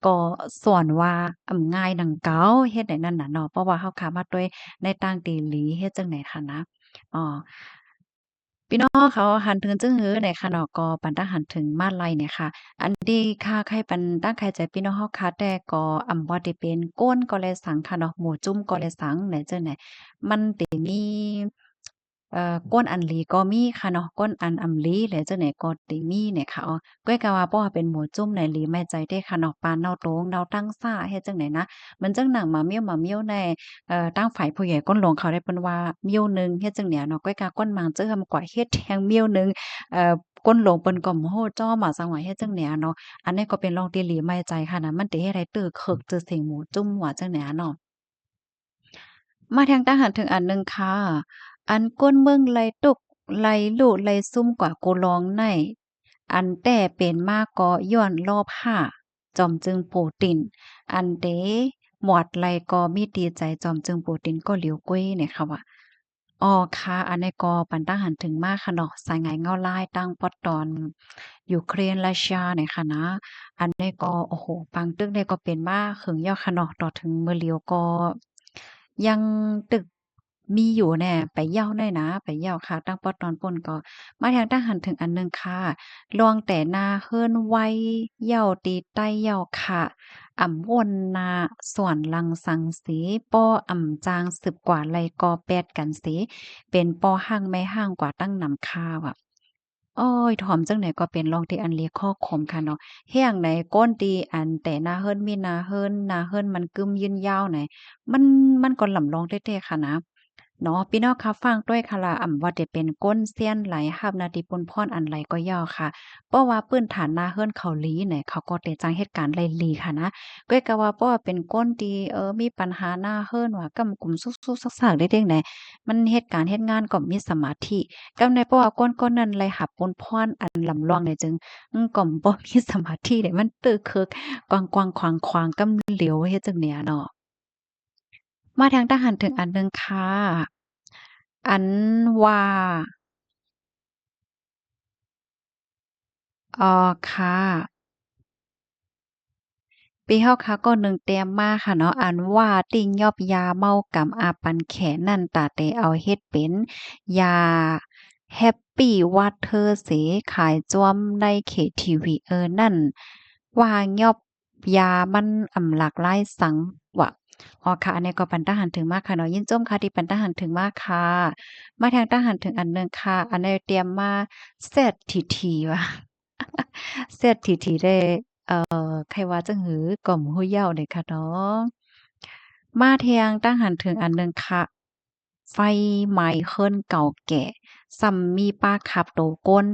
ກໍສ່ວນວ່າ ອຳ ງ່າຍດັ່ງເກົ່າ ເຮັດໃດນັ້ນນະເນາະ ເພາະວ່າເຮົາຄາມາໂດຍໃນຕ່າງຕີຫຼີ ເຮັດຈັ່ງໃດຂະນະ ອໍ ພີ່ນ້ອງເຂົາຫັນເຖິງຈຶ່ງຫືໃນຂະເນາະ ກໍປັນຕາຫັນເຖິງມາໄລນີ້ຄ່ະ ອັນທີ່ຂ້າໄຄປັນຕັ້ງໄຄໃຈພີ່ນ້ອງເຮົາຄ່ະ ແຕ່ກໍອຳບໍ່ໄດ້ເປັນກົ້ນກໍແລສັງຂະເນາະ ໝູຈຸ້ມກໍແລສັງໃນຈັ່ງໃດ ມັນໄດ້ມີ ເອີ ກົ້ນອັນຫຼີກໍມີຄ່ະເນາະ, ກົ້ນອັນອຳຫຼີ ແລະ ຈັ່ງໃດກໍເຕມີນີ້ຄ່ະ. ເອີ ກ້ອຍກະວ່າ ເພາະວ່າເປັນໝູຈຸ້ມໃນ ຫຼີໄມ້ໃຈເດ້ຄ່ະເນາະ, ປາເນົ່າໂຕງເນົ່າຕັ້ງຊ້າ ເຮັດຈັ່ງໃດນະ. ມັນຈັ່ງໜັງໝາມ້ຽວ ໝາມ້ຽວໃນ ເອີ ທາງຝ່າຍຜູ້ໃຫຍ່ກົ້ນຫຼວງເຂົາໄດ້ເພິ່ນວ່າມ້ຽວໜຶ່ງ ເຮັດຈັ່ງໃດເນາະ. ກ້ອຍກະກ້ອນມັງເຈີ້າ ມັນກວ່າເຮັດແຮງມ້ຽວໜຶ່ງ ເອີ ກົ້ນຫຼວງເພິ່ນກໍບໍ່ຮູ້ຈ້ອມວ່າ ຈັ່ງວ່າເຮັດຈັ່ງໃດເນາະ. ອັນນີ້ກໍເປັນເລື່ອງທີ່ຫຼີໄມ້ໃຈຄ່ະນະ, ມັນເຕເຮັດໃຫ້ຕື້ເຄີກຊື່ສຽງໝູຈຸ້ມວ່າຈັ່ງໃດເນາະ. ມາແທງຕາງຫັນເຖິງອັນໜຶ່ງຄ່ະ, ອັນກົ້ນເມືອງໄລ່ຕຸກໄລ່ລຸໄລ່ຊຸມກວ່າກູລອງໃນ, ອັນແຕ່ເປັນມາກໍຍ້ອນລອບຫ້າ ຈອມຈຶ່ງປູຕິນ, ອັນເຕໝວດໄລ່ກໍມີຕີໃຈ ຈອມຈຶ່ງປູຕິນກໍຫຼຽວກຸ້ຍນີ້ຄ່ະວ່າ. ອໍ ຄ່ະ ອັນນີ້ກໍປັນຕາງຫັນເຖິງມາຄ່ະເນາະ, ສາຍງານເງົາລາຍ ຕາງປອດຕອນຢູເຄຣນ ຣັດເຊຍນີ້ຄ່ະນະ. ອັນນີ້ກໍ ໂອ້ໂຫ ປາງຕຶກນີ້ກໍເປັນມາເຖິງຍາວຄ່ະເນາະ, ຕໍ່ເຖິງມື້ຫຼຽວກໍຍັງຕຶກມີຢູ່ແນ່. ໄປເຍົາໜ້ອຍນະ ໄປເຍົາຄ່ະ, ຕາງປອດຕອນພຸ້ນກໍ. ມາແທງຕາງຫັນເຖິງອັນໜຶ່ງຄ່ະ, ລວງແຕ່ໜ້າເຮືອນໄວ້ເຍົາຕີໃຕ້ເຍົາຄ່ະ, ອຳວົນນາສວນລັງສັງສີ, ປໍອຳຈາງສືບກວ່າໄລ່ກໍແປດກັນສີ, ເປັນພໍ່ຮ້າງແມ່ຮ້າງກວ່າຕັ້ງນຳຄ່າວ່າ. ໂອ້ຍ ຖອມຈັ່ງໃດກໍເປັນລອງທີ່ອັນລີຂໍ້ຄົມຄ່ະເນາະ. ເຮັດຫຍັງໃດ ກົ້ນທີ່ອັນແຕ່ໜ້າເຮືອນມີໜ້າເຮືອນ, ໜ້າເຮືອນມັນກຶ້ມຢືນຍາວໃດ, ມັນ ມັນກໍລຳລອງແທ້ໆຄ່ະນະ. ເນາະ ພີ່ນ້ອງຂ້າຟັງດ້ວຍຄ່ະລະ, ອຳວ່າຈະເປັນກົ້ນຊຽນໄຫຼ ຮັບໜ້າທີ່ປຸນພອນອັນໃດກໍເຍົາຄ່ະ, ເພາະວ່າພື້ນຖານໜ້າເຮືອນເຂົາດີໃດ ເຂົາກໍເຕຈັ່ງເຮັດການໄດ້ດີຄ່ະນະ. ກ້ອຍກະວ່າ ເພາະວ່າເປັນກົ້ນທີ່ ເອີ ມີປັນຫາໜ້າເຮືອນວ່າ ກຳກຸມຊຸກໆຊາກໆໄດ້ຈັ່ງໃດ, ມັນເຮັດການເຮັດງານກໍມີສະມາທິ. ກຳໃດ ເພາະວ່າກ້ອນໆນັ້ນໄດ້ຮັບປຸນພອນອັນລຳລອງໃດຈຶ່ງ ກໍບໍ່ມີສະມາທິໃດ, ມັນຕຶກເຄີກກວ້າງໆຂວາງໆ ກຳຫຼຽວ ເຮັດຈັ່ງໃດເນາະ. ມາແທງຕາງຫັນເຖິງອັນໜຶ່ງຄ່ະ, ອັນວ່າ ອໍ ຄ່ະ ປີເຮົາຄ່ະ ກໍໜຶ່ງແຕ້ມມາຄ່ະເນາະ. ອັນວ່າຕິຫຍອບຢາເມົາກຳອາປັນແຂນນັ້ນ ຕາແຕ່ເອົາເຮັດເປັນຢາແຮັບປີ້ວັດເທີເສ ຂາຍຈວມໃນເຂດທີວີ ເອີ ນັ້ນ ວ່າຫຍອບ ຢາມັນອຳຫຼາກຫຼາຍສັງວະ. ອໍ ຄ່ະ ອັນນີ້ກໍປັນຕາງຫັນເຖິງມາຄ່ະເນາະ, ຍິນຊົມຄ່ະທີ່ປັນຕາງຫັນເຖິງມາຄ່ະ. ມາແທງຕາງຫັນເຖິງອັນໜຶ່ງຄ່ະ, ອັນນີ້ຕຽມມາ ແຊດທີທີ ວ່າ ແຊດທີທີ ໄດ້ ເອີ ໃຄວ່າຈັ່ງຫື ກໍບໍ່ຮູ້ເຍົາເດ້ຄ່ະເນາະ. ມາແທງຕາງຫັນເຖິງອັນໜຶ່ງຄ່ະ. ໄຟໄໝ້ເຮືອນເກົ່າແກ່ ສ່ຳມີປາຄາບໂຕກົ້ນ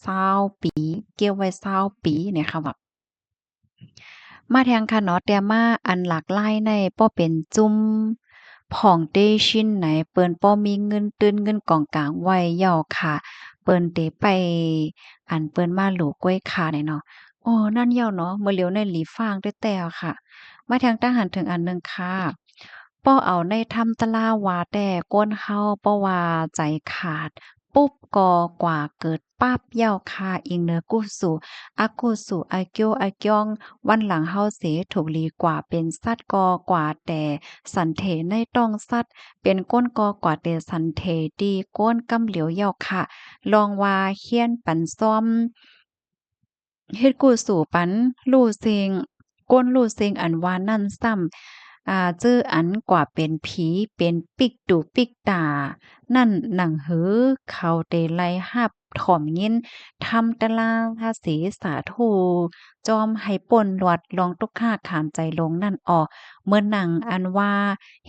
ຊາວປີ ເກັບໄວ້ຊາວປີນີ້ຄ່ະວ່າ. ມາແທງຄ່ະເນາະ, ແຕ່ມາອັນຫຼາກຫຼາຍໃນ ພໍເປັນຈຸ້ມ ຟອງເດຊິນໃນ ເພິ່ນພໍມີເງິນຕື່ນເງິນກອງກາງໄວ້ເຍົາຄ່ະ, ເພິ່ນເຕໄປ ອັນເພິ່ນມາຫຼູກວຍຄ່ະນີ້ເນາະ. ໂອ້ ນັ້ນເຍົາເນາະ, ມື້ຫຼຽວໃນຫຼີຟາງແຕ່ໆຄ່ະ. ມາແທງຕາງຫັນເຖິງອັນໜຶ່ງຄ່ະ. ບໍ່ເອົາໃນທຳຕະລາວ່າແຕ່ຄົນເຮົາ ເພາະວ່າໃຈຂາດປຸບກໍກວ່າເກີດປັບເຍົາຄ່ະ, ອີງເໜືອກຸສຸ, ອະກຸສຸ, ອະກິວ, ອະກຽງ ວັນຫຼັງເຮົາເສ, ຖືກລີກວ່າເປັນສັດກໍກວ່າແຕ່ສັນເຖໃນທ້ອງສັດ, ເປັນຄົນກໍກວ່າແຕ່ສັນເຖທີ່ຄົນກຳຫຼຽວເຍົາຄ່ະ, ລອງວ່າຮຽນປັນຊອມ ເຮັດກຸສົລປັນ ຮູ້ສິ່ງ ຄົນຮູ້ສິ່ງອັນວ່ານັ້ນຊ້ຳ ອາ ຈື່ອັນກວ່າເປັນຜີ ເປັນປິກຕູປິກຕານັ້ນ ໜັງຫືເຂົາເຕໄດ້ຮັບຖອມຍິນທຳຕະລາເສສາທຸ ຈອມໃຫ້ປົ້ນລວດລອງທຸກຂາຂາມໃຈລົງນັ້ນອອກ ເໝືອນໜັງອັນວ່າ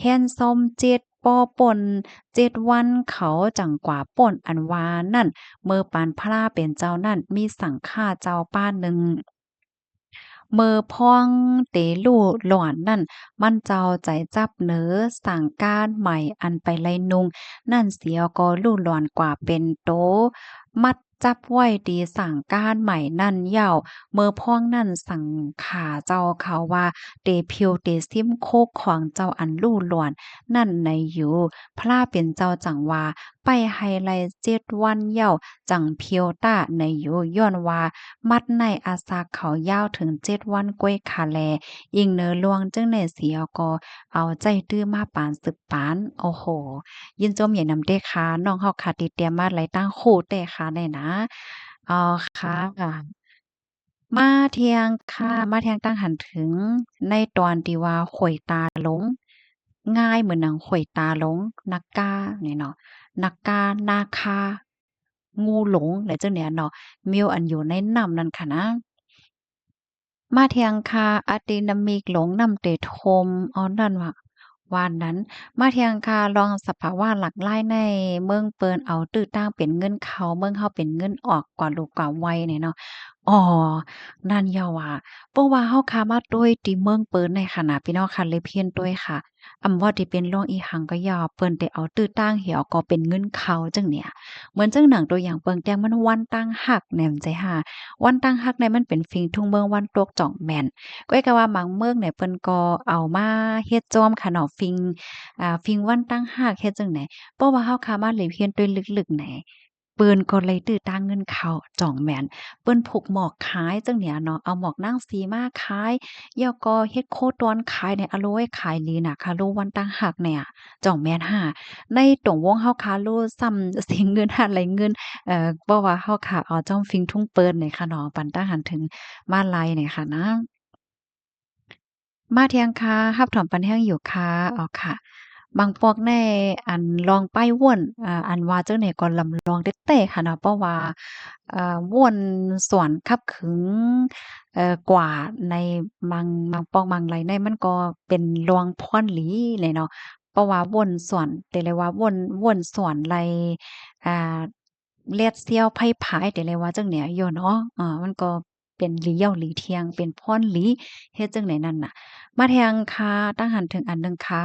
ແຮນຊອມເຈັດ ພໍປົ້ນເຈັດວັນເຂົາຈັ່ງກວ່າປົ້ນອັນວ່ານັ້ນ ເມີປານພະລາເປັນເຈົ້ານັ້ນ ມີສັງຄາເຈົ້າປາໜຶ່ງ ເມີພອງເຕລຸຫຼອນນັ້ນ ມັນເຈົ້າໃຈຈັບເໜີສັງການໃໝ່ອັນໄປໄລ່ນຸ່ງນັ້ນເສຍ ກໍລຸຫຼອນກວ່າເປັນໂຕ ມັດຈັບໄວ້ທີ່ສັງການໃໝ່ນັ້ນເຍົາ ເມີພອງນັ້ນສັງຂາເຈົ້າເຂົາວ່າ ເຕຜິວເຕຊິມໂຄຂອງເຈົ້າອັນລຸຫຼອນນັ້ນໃນຢູ່ ພະລາເປັນເຈົ້າຈັ່ງວ່າ ໄປໃຫ້ໄລ່ເຈັດວັນເຍົາ ຈັ່ງຜິວຕາໃນຢູ່ ຍ້ອນວ່າມັດໃນອາສັກເຂົາຍາວເຖິງເຈັດວັນກວ່າຄະແລ ອີງເໜີລວງຈຶ່ງແນ່ເສຍ ກໍເອົາໃຈຕື້ມາປານສືບປານ. ໂອ້ໂຫ ຍິນຊົມໃຫຍ່ນຳເດ້ຄ່ະ ນ້ອງເຮົາຄ່ະ ຕິດຕາມມາໄລ່ຕັ້ງຄູ່ແຕ່ຄ່ະແນ່ນະ. ອໍ ຄ່ະ ມາທຽງຄ່ະ ມາທຽງຕັ້ງຫັນເຖິງ ໃນຕອນທີ່ວ່າຫວຍຕາຫຼົງ ງ່າຍເໝືອນໜັງຫ້ວຍຕາຫຼົງ, ນາການີ້ເນາະ, ນາກາ, ນາຄາ, ງູຫຼົງ ແລະ ຈັ່ງນີ້ເນາະ, ແມວອັນຢູ່ໃນນ້ຳນັ້ນຂະນະ. ມາທຽງຄ່າ ອາຕິນາມິກ ຫຼົງນ້ຳເຕຖົມ ເອົານັ້ນວ່າ ວ່ານັ້ນ. ມາທຽງຄ່າ ລອງສະພາວະຫຼັກຫຼາຍໃນເມືອງເປີນ ເອົາຕື້ຕ່າງເປັນເງິນເຂົ້າ ເມືອງເຮົາເປັນເງິນອອກ ກວ່າຫຼູກວ່າໄວນີ້ເນາະ. ອໍ ນັ້ນເຈົ້າວ່າ ເພາະວ່າເຮົາຄ່າມາໂຕຍທີ່ເມືອງເປີນໃນຂະນະ ພີ່ນ້ອງຄ່າ ເລັບຮຽນໂຕຍຄ່ະ ອຳວ່າທີ່ເປັນຫຼວງອີ່ຫຍັງກໍຢ່າ ເພິ່ນໄດ້ເອົາຕື້ຕ່າງເຮົາກໍເປັນເງິນເຂົ້າຈັ່ງເນີ້ຍ. ເໝືອນຈັ່ງໜັງຕົວຢ່າງເບິ່ງແຕ່ງມັນວັນຕ່າງຫາກແນມໃຈຫາ ວັນຕ່າງຫາກໃນມັນເປັນຟິງທຸງເມືອງວັນຕົກຈອງແມ່ນ. ກໍເອີ້ນວ່າບາງເມືອງນີ້ເພິ່ນກໍເອົາມາເຮັດຈອມຂະເນາະ ຟິງ ອ່າ ຟິງວັນຕ່າງຫາກເຮັດຈັ່ງໃດ. ເພາະວ່າເຮົາຄ່າມາເລັບຮຽນໂຕຍເລິກໆໃນ ເພິ່ນກໍໄດ້ຕື້ຕ່າງເງິນເຂົ້າຈອງແມ່ນ ເພິ່ນຜູກໝອກຂາຍຈັ່ງເນີ້ຍເນາະ ເອົາໝອກນາງສີມາຂາຍ ແລ້ວກໍເຮັດໂຄຕອນຂາຍໃນອາໂລຍ ຂາຍດີນະຄາໂລ ວັນຕ່າງຫາກເນີ້ຍ ຈອງແມ່ນຫາ ໃນຕົງວົງເຮົາຄາໂລຊ້ຳ ເສຍເງິນຫາໄຫຼເງິນ ເອີ ເພາະວ່າເຮົາຄາເອົາຈ້ອມຟິງທຸງເປີນໃນຂະເນາະ ປັນຕາຫັນເຖິງມາໄລໃນຂະນະ. ມາທຽງຄ່າ ຮັບຖອມປັນແຮງຢູ່ຄ່າ. ເອົາຄ່ະ ບາງປອກໃນອັນລອງປ້າຍວົນ ອາ ອັນວ່າຈັ່ງໃດກໍລຳລອງແທ້ໆ ຂະເນາະ ເພາະວ່າ ເອີ ວົນສວນຂັບຂຶງ ເອີ ກວ່າໃນບາງ ບາງປອກບາງໄລໃນ ມັນກໍເປັນລວງພອນຫຼີແຫຼະເນາະ ເພາະວ່າວົນສວນ ແຕ່ລະວ່າວົນ ວົນສວນໄລ ອາ ແລດສ່ຽວໄພພາຍ ແຕ່ລະວ່າຈັ່ງແນວຢູ່ເນາະ ເອີ ມັນກໍເປັນຫຼີເຍົາຫຼີທ່ຽງ ເປັນພອນຫຼີ ເຮັດຈັ່ງໃດນັ້ນນະ. ມາທຽງຄ່າ ຕັ້ງຫັນເຖິງອັນໜຶ່ງຄ່າ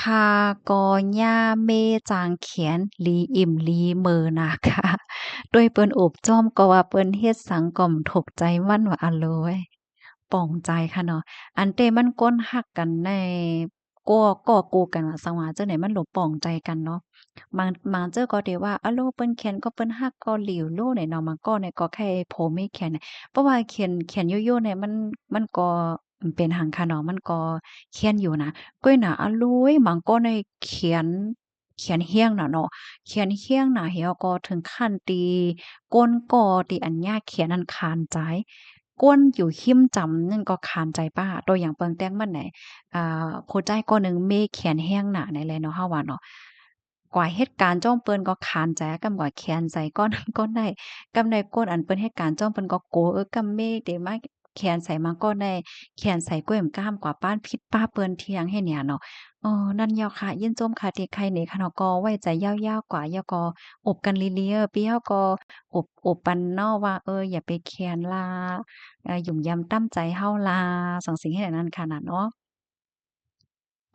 ຄ່າກໍຍ່າເມຈາງຂຽນ ຫຼີອີ່ມຫຼີເມີນາຄ່າ ໂດຍເພິ່ນໂອບຈ້ອມ ກໍວ່າເພິ່ນເຮັດສັງກໍບໍ່ຖືກໃຈມັນວ່າ ອາໂລຍ ປອງໃຈຄ່ະເນາະ ອັນແຕ່ມັນຄົນຮັກກັນໃນ ກໍ ກໍໂກກັນວ່າ ສັງວ່າຈັ່ງໃດມັນຫຼູປອງໃຈກັນເນາະ ບາງ ບາງເທື່ອກໍເດວ່າ ອາໂລ ເພິ່ນແຂນກໍເພິ່ນຮັກກໍຫຼິວໂລໃດເນາະ ບາງກໍໃນກໍໃຄ່ໂພເມແຂນ ເພາະວ່າແຂນ ແຂນໂຍໂຍ່ໃນມັນ ມັນກໍເປັນຫຍັງຄ່ະເນາະ ມັນກໍແຂນຢູ່ນະ ກ້ອຍນະ ອາໂລຍ ບາງກໍໃນແຂນ ແຂນແຮງນະເນາະ ແຂນແຮງນະ ແລ້ວກໍເຖິງຂັ້ນທີ່ກົ້ນກໍທີ່ອັນຍາແຂນນັ້ນຂານໃຈ ກົ້ນຢູ່ຫິມຈຳນັ້ນກໍຂານໃຈປ້າ ຕົວຢ່າງເບິ່ງແຕ່ງມັນໃນ ອ່າ ຜູ້ຊາຍກໍໜຶ່ງເມແຂນແຮງນະ ໃນແລເນາະ ເຮົາວ່າເນາະ ກວ່າເຮັດການຈ້ອມເພິ່ນກໍຂານໃຈ ກຳກວ່າແຂນໃຈກ້ອນນັ້ນກ້ອນໃດ ກຳໃດກ້ນອັນເພິ່ນເຮັດການຈ້ອມເພິ່ນກໍໂກ ເອີ ກຳເມເດມາ ແຂນໃສມັນກໍໄດ້ ແຂນໃສກ້ວຍມັນກະຫ້າມກວ່າປ້ານຜິດປ້າເປີ້ນທ່ຽງໃຫ້ເນຍເນາະ. ເອີ ນັ້ນແລ້ວຄ່ະ ຍິນຊົມຄ່ະທີ່ໃຄ່ເນຂະເນາະ ກໍໄວ້ໃຈຍາວໆກວ່າ ແລ້ວກໍອົບກັນລີໆ ເອີ ພີ່ເຮົາກໍອົບ ອົບກັນເນາະວ່າ ເອີ ຢ່າໄປແຂນລະ ເອີ ຫຍຸມຢຳຕາມໃຈເຮົາລະ ຈັ່ງຊີ້ໃຫ້ນັ້ນຂະໜາດເນາະ.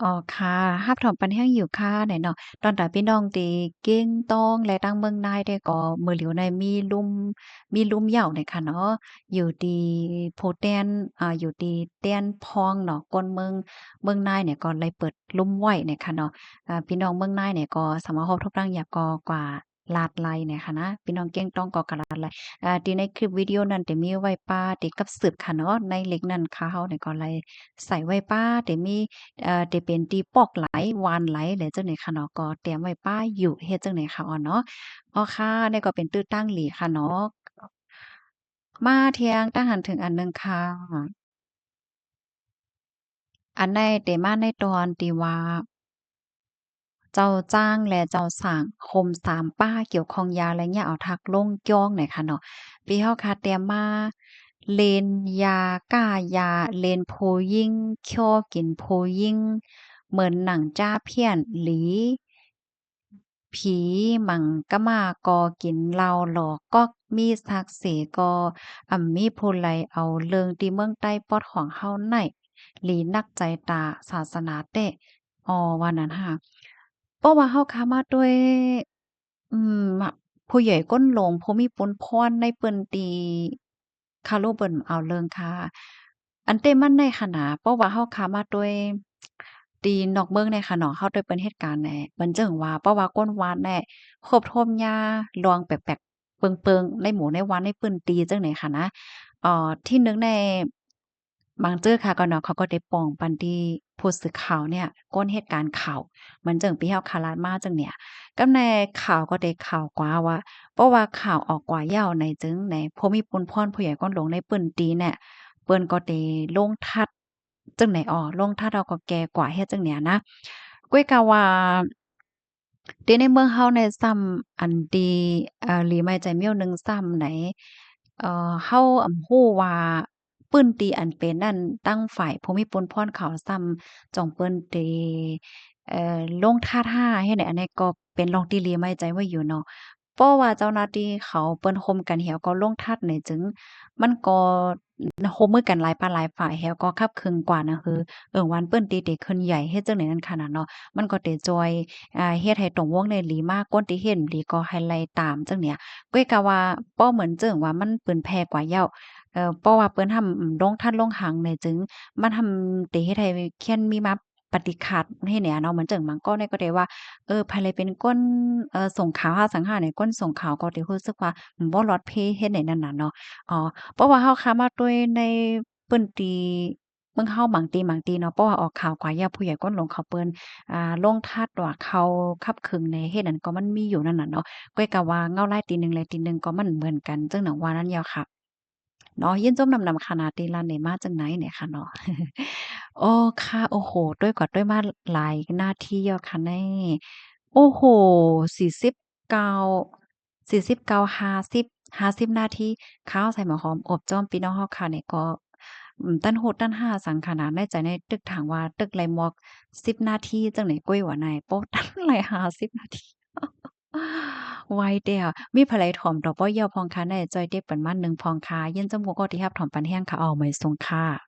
ອໍ ຄ່ະ ຮັບຖອມປັນແຮງຢູ່ຄ່ະ ແນ່ເນາະ ຕອນຕາພີ່ນ້ອງທີ່ກຽງຕອງ ແລະ ທາງເມືອງນາຍແດ່ກໍ ມື້ຫຼຽວໃນມີລົມ ມີລົມເຍົາແນ່ຄ່ະເນາະ ຢູ່ທີ່ພູແຕນ ອ່າ ຢູ່ທີ່ແຕນພອງເນາະ ຄົນເມືອງ ເມືອງນາຍນີ້ກໍໄດ້ເປີດລົມໄວ້ແນ່ຄ່ະເນາະ ອ່າ ພີ່ນ້ອງເມືອງນາຍນີ້ກໍສາມາດຮັບທົບນຳຢາກກໍກວ່າ ລາດໄລ່ແນ່ຄ່ະນະ ພີ່ນ້ອງກຽງຕອງກໍກະລາດໄລ່ ເອີ ທີ່ໃນຄລິບວິດີໂອນັ້ນ ທີ່ມີໄວ້ປ້າທີ່ກັບສືບຄ່ະເນາະ ໃນເລກນັ້ນຄ່ະ ເຮົານີ້ກໍໄດ້ໃສ່ໄວ້ປ້າ ທີ່ມີ ເອີ ທີ່ເປັນທີ່ປອກໄຫຼ ຫວ່ານໄຫຼ ແລະ ຈັ່ງນີ້ຄ່ະເນາະ ກໍຕຽມໄວ້ປ້າຢູ່ ເຮັດຈັ່ງນີ້ຄ່ະ ອອນເນາະ ອໍ ຄ່ະ ນີ້ກໍເປັນຕື້ຕັ້ງຫຼີຄ່ະເນາະ ມາທຽງຕັ້ງຫັນເຖິງອັນໜຶ່ງຄ່ະ. ອັນໃດເຕມາໃນຕອນທີ່ວ່າ ເຈົ້າຈ້າງ ແລະ ເຈົ້າສ້າງ ໂຮມສາມປ້າ ກ່ຽວຂ້ອງຢາ ແລະ ຍາເອົາທັກລົງຈອງ ໃນຂະເນາະ ປີເຮົາຄາແຕ້ມມາ ເລນຢາ ກ້າຢາ ເລນຜູ້ຍິງ ຄໍກິນຜູ້ຍິງ ເໝີນໜັງຈ້າພຽນ ຫຼີ ຜີມັງກະມາກໍກິນເຫຼົ້າຫຼໍກອກ ມີສັກສີກໍອຳມີຜູ້ໄຫຼເອົາເລື່ອງທີ່ເມືອງໃຕ້ປອດຂອງເຮົາໄນ ຫຼີໜັກໃຈຕາສາສະໜາແທ້ ອໍ ວ່ານັ້ນຫາ ເພາະວ່າເຮົາຄາມາດ້ວຍ ອືມ ມະ ຜູ້ໃຫຍ່ກົ້ນຫຼົງ ຜູ້ມີປຸນພອນໃນພື້ນທີ່ ຄາໂລເບິ່ນເອົາເລື່ອງຄ່າ ອັນເຕມັນໃນຂະນະ ເພາະວ່າເຮົາຄາມາດ້ວຍທີ່ນອກເມືອງໃນຂະເນາະ ເຮົາໄດ້ເປັນເຫດການແດ່ ມັນຈຶ່ງວ່າ ເພາະວ່າຄົນວັດແດ່ ຄົບທົບຍາລວງແປກໆເປິງໆ ໃນໝູ່ໃນວັດໃນພື້ນທີ່ຈັ່ງໃດຂະນະ ເອີ ທີໜຶ່ງໃນ ບາງເຈີຄ່າກໍເນາະ ເຂົາກໍໄດ້ປ່ອງປັນທີ່ຜູ້ສື່ຂ່າວເນຍ ຄົນເຫດການຂ່າວ ມັນຈຶ່ງປີເຮົາຄາລາດມາຈັ່ງເນຍ ກຳໃນຂ່າວກໍໄດ້ຂ່າວກວ່າວ່າ ເພາະວ່າຂ່າວອອກກວ່າຍາວໃນຈຶ່ງໃນ ຜູ້ມີປຸນພອນ ຜູ້ໃຫຍ່ກ້ອນຫຼົງໃນພື້ນທີ່ເນຍ ເພິ່ນກໍໄດ້ລົງທັດ ຈັ່ງໃດ ອໍ ລົງທັດເຮົາກໍແກ່ກວ່າ ເຮັດຈັ່ງນີ້ນະ. ກ້ວຍກະວ່າ ແຕ່ໃນເມືອງເຮົານີ້ຊ້ຳ ອັນທີ່ ເອີ ຫຼີໄມໃຈມ້ຽວໜຶ່ງຊ້ຳໃນ ເອີ ເຮົາ ອຳ ຮູ້ວ່າພື້ນທີ່ອັນເປັນນັ້ນ ທາງຝ່າຍພູມີປູນພອນເຂົາຊ້ຳ ຈົ່ງເພິ່ນໄດ້ ເອີ ລົງທັດຫາເຮັດໃດ ອັນນີ້ກໍເປັນເລື່ອງທີ່ຫຼີໄມໃຈໄວ້ຢູ່ເນາະ. ເພາະວ່າເຈົ້າໜ້າທີ່ເຂົາເພິ່ນໂຮມກັນແລ້ວກໍລົງທັດໃນຈຶ່ງ ມັນກໍ ໂຮມມືກັນຫຼາຍປາກຫຼາຍຝ່າຍແລ້ວກໍຄັບເຄີງກວ່ານະ ຄື ເອີ ວັນເພິ່ນຕິເຕເຄື່ອນໄຫວເຮັດຈັ່ງໃດນັ້ນຂະໜາດເນາະ ມັນກໍເຕຊ່ອຍ ອາ ເຮັດໃຫ້ຕົງວົງນີ້ຫຼີມາ ຄົນທີ່ເຫັນບໍ່ດີກໍໃຫ້ໄລ່ຕາມຈັ່ງເນີ້ຍ. ກ້ວຍກະວ່າ ບໍ່ເໝືອນເຊິ່ງວ່າມັນເປີນແຜ່ກວ່າແລ້ວ ເອີ ເພາະວ່າເພິ່ນທຳ ອາ ລົງທັດລົງຫາງໃນຈຶ່ງ ມັນທຳເຕເຮັດໃຫ້ຄຽນມີມາ ປະຕິຄັດໃຫ້ແນ່ເນາະ. ເໝືອນຈັ່ງບາງກໍນີ້ກໍໄດ້ວ່າ ເອີ ໃຜລະເປັນຄົນ ເອີ ສົ່ງຂ່າວຫາສັງຫາໃນ ຄົນສົ່ງຂ່າວກໍໄດ້ຮູ້ສຶກວ່າ ອືມ ບໍ່ລອດເພເຮັດໃດນັ້ນນະເນາະ. ອໍ ເພາະວ່າເຮົາຄາມາຕົວໃນພື້ນທີ່ເມືອງເຮົາບາງທີບາງທີເນາະ ເພາະວ່າອອກຂ່າວກວ່າ ຍາດຜູ້ໃຫຍ່ຄົນຫຼວງເຂົາເພິ່ນ ອ່າ ລົງທັດວ່າເຂົາຄັບເຄີງໃນເຮັດນັ້ນ ກໍມັນມີຢູ່ນັ້ນນະເນາະ. ກ້ວຍກະວ່າເງົາລາຍຕີໜຶ່ງແລະຕີໜຶ່ງກໍມັນເໝືອນກັນ ຈັ່ງໜັງວ່ານັ້ນແລ້ວຄ່ະ. ເນາະ ຍິນຊົມນຳໆ ຂະໜາດທີ່ລານໄດ້ມາຈັ່ງໃດນີ້ຄ່ະເນາະ. ໂອ້ ຄ່ະ ໂອ້ໂຫ ຕົວກວ່າຕົວມາຫຼາຍນາທີແລ້ວຄ່ະແນ່. ໂອ້ໂຫ ສີ່ສິບເກົ້າ ສີ່ສິບເກົ້າ ຫ້າສິບ ຫ້າສິບນາທີ ຂ່າວໃສ່ໝໍຫອມອົບຈ້ອມພີ່ນ້ອງເຮົາຄ່ະນີ້ກໍ ອືມ ຕັນໂຫດຕັນຫາສັງຂະໜາດ ໃນໃຈໃນຕຶກຖາມວ່າ ຕຶກໄລ່ໝວກສິບນາທີຈັ່ງໃດ ກ້ວຍວ່ານາຍ ໂປະຕັນໄລ່ຫ້າສິບນາທີ. ໄວແທ້ ມີໃຜໄລ່ຖອມຕໍ່ບໍ່ເຍົາພອງຄະແນ່ ຈ່ອຍເຕັກປັນມາໜຶ່ງພອງຄະ ຍິນຊົມຜູ້ກໍທີ່ຮັບຖອມປັນແຮງຄະ ເອົາ ມາຍຊົງຄະ.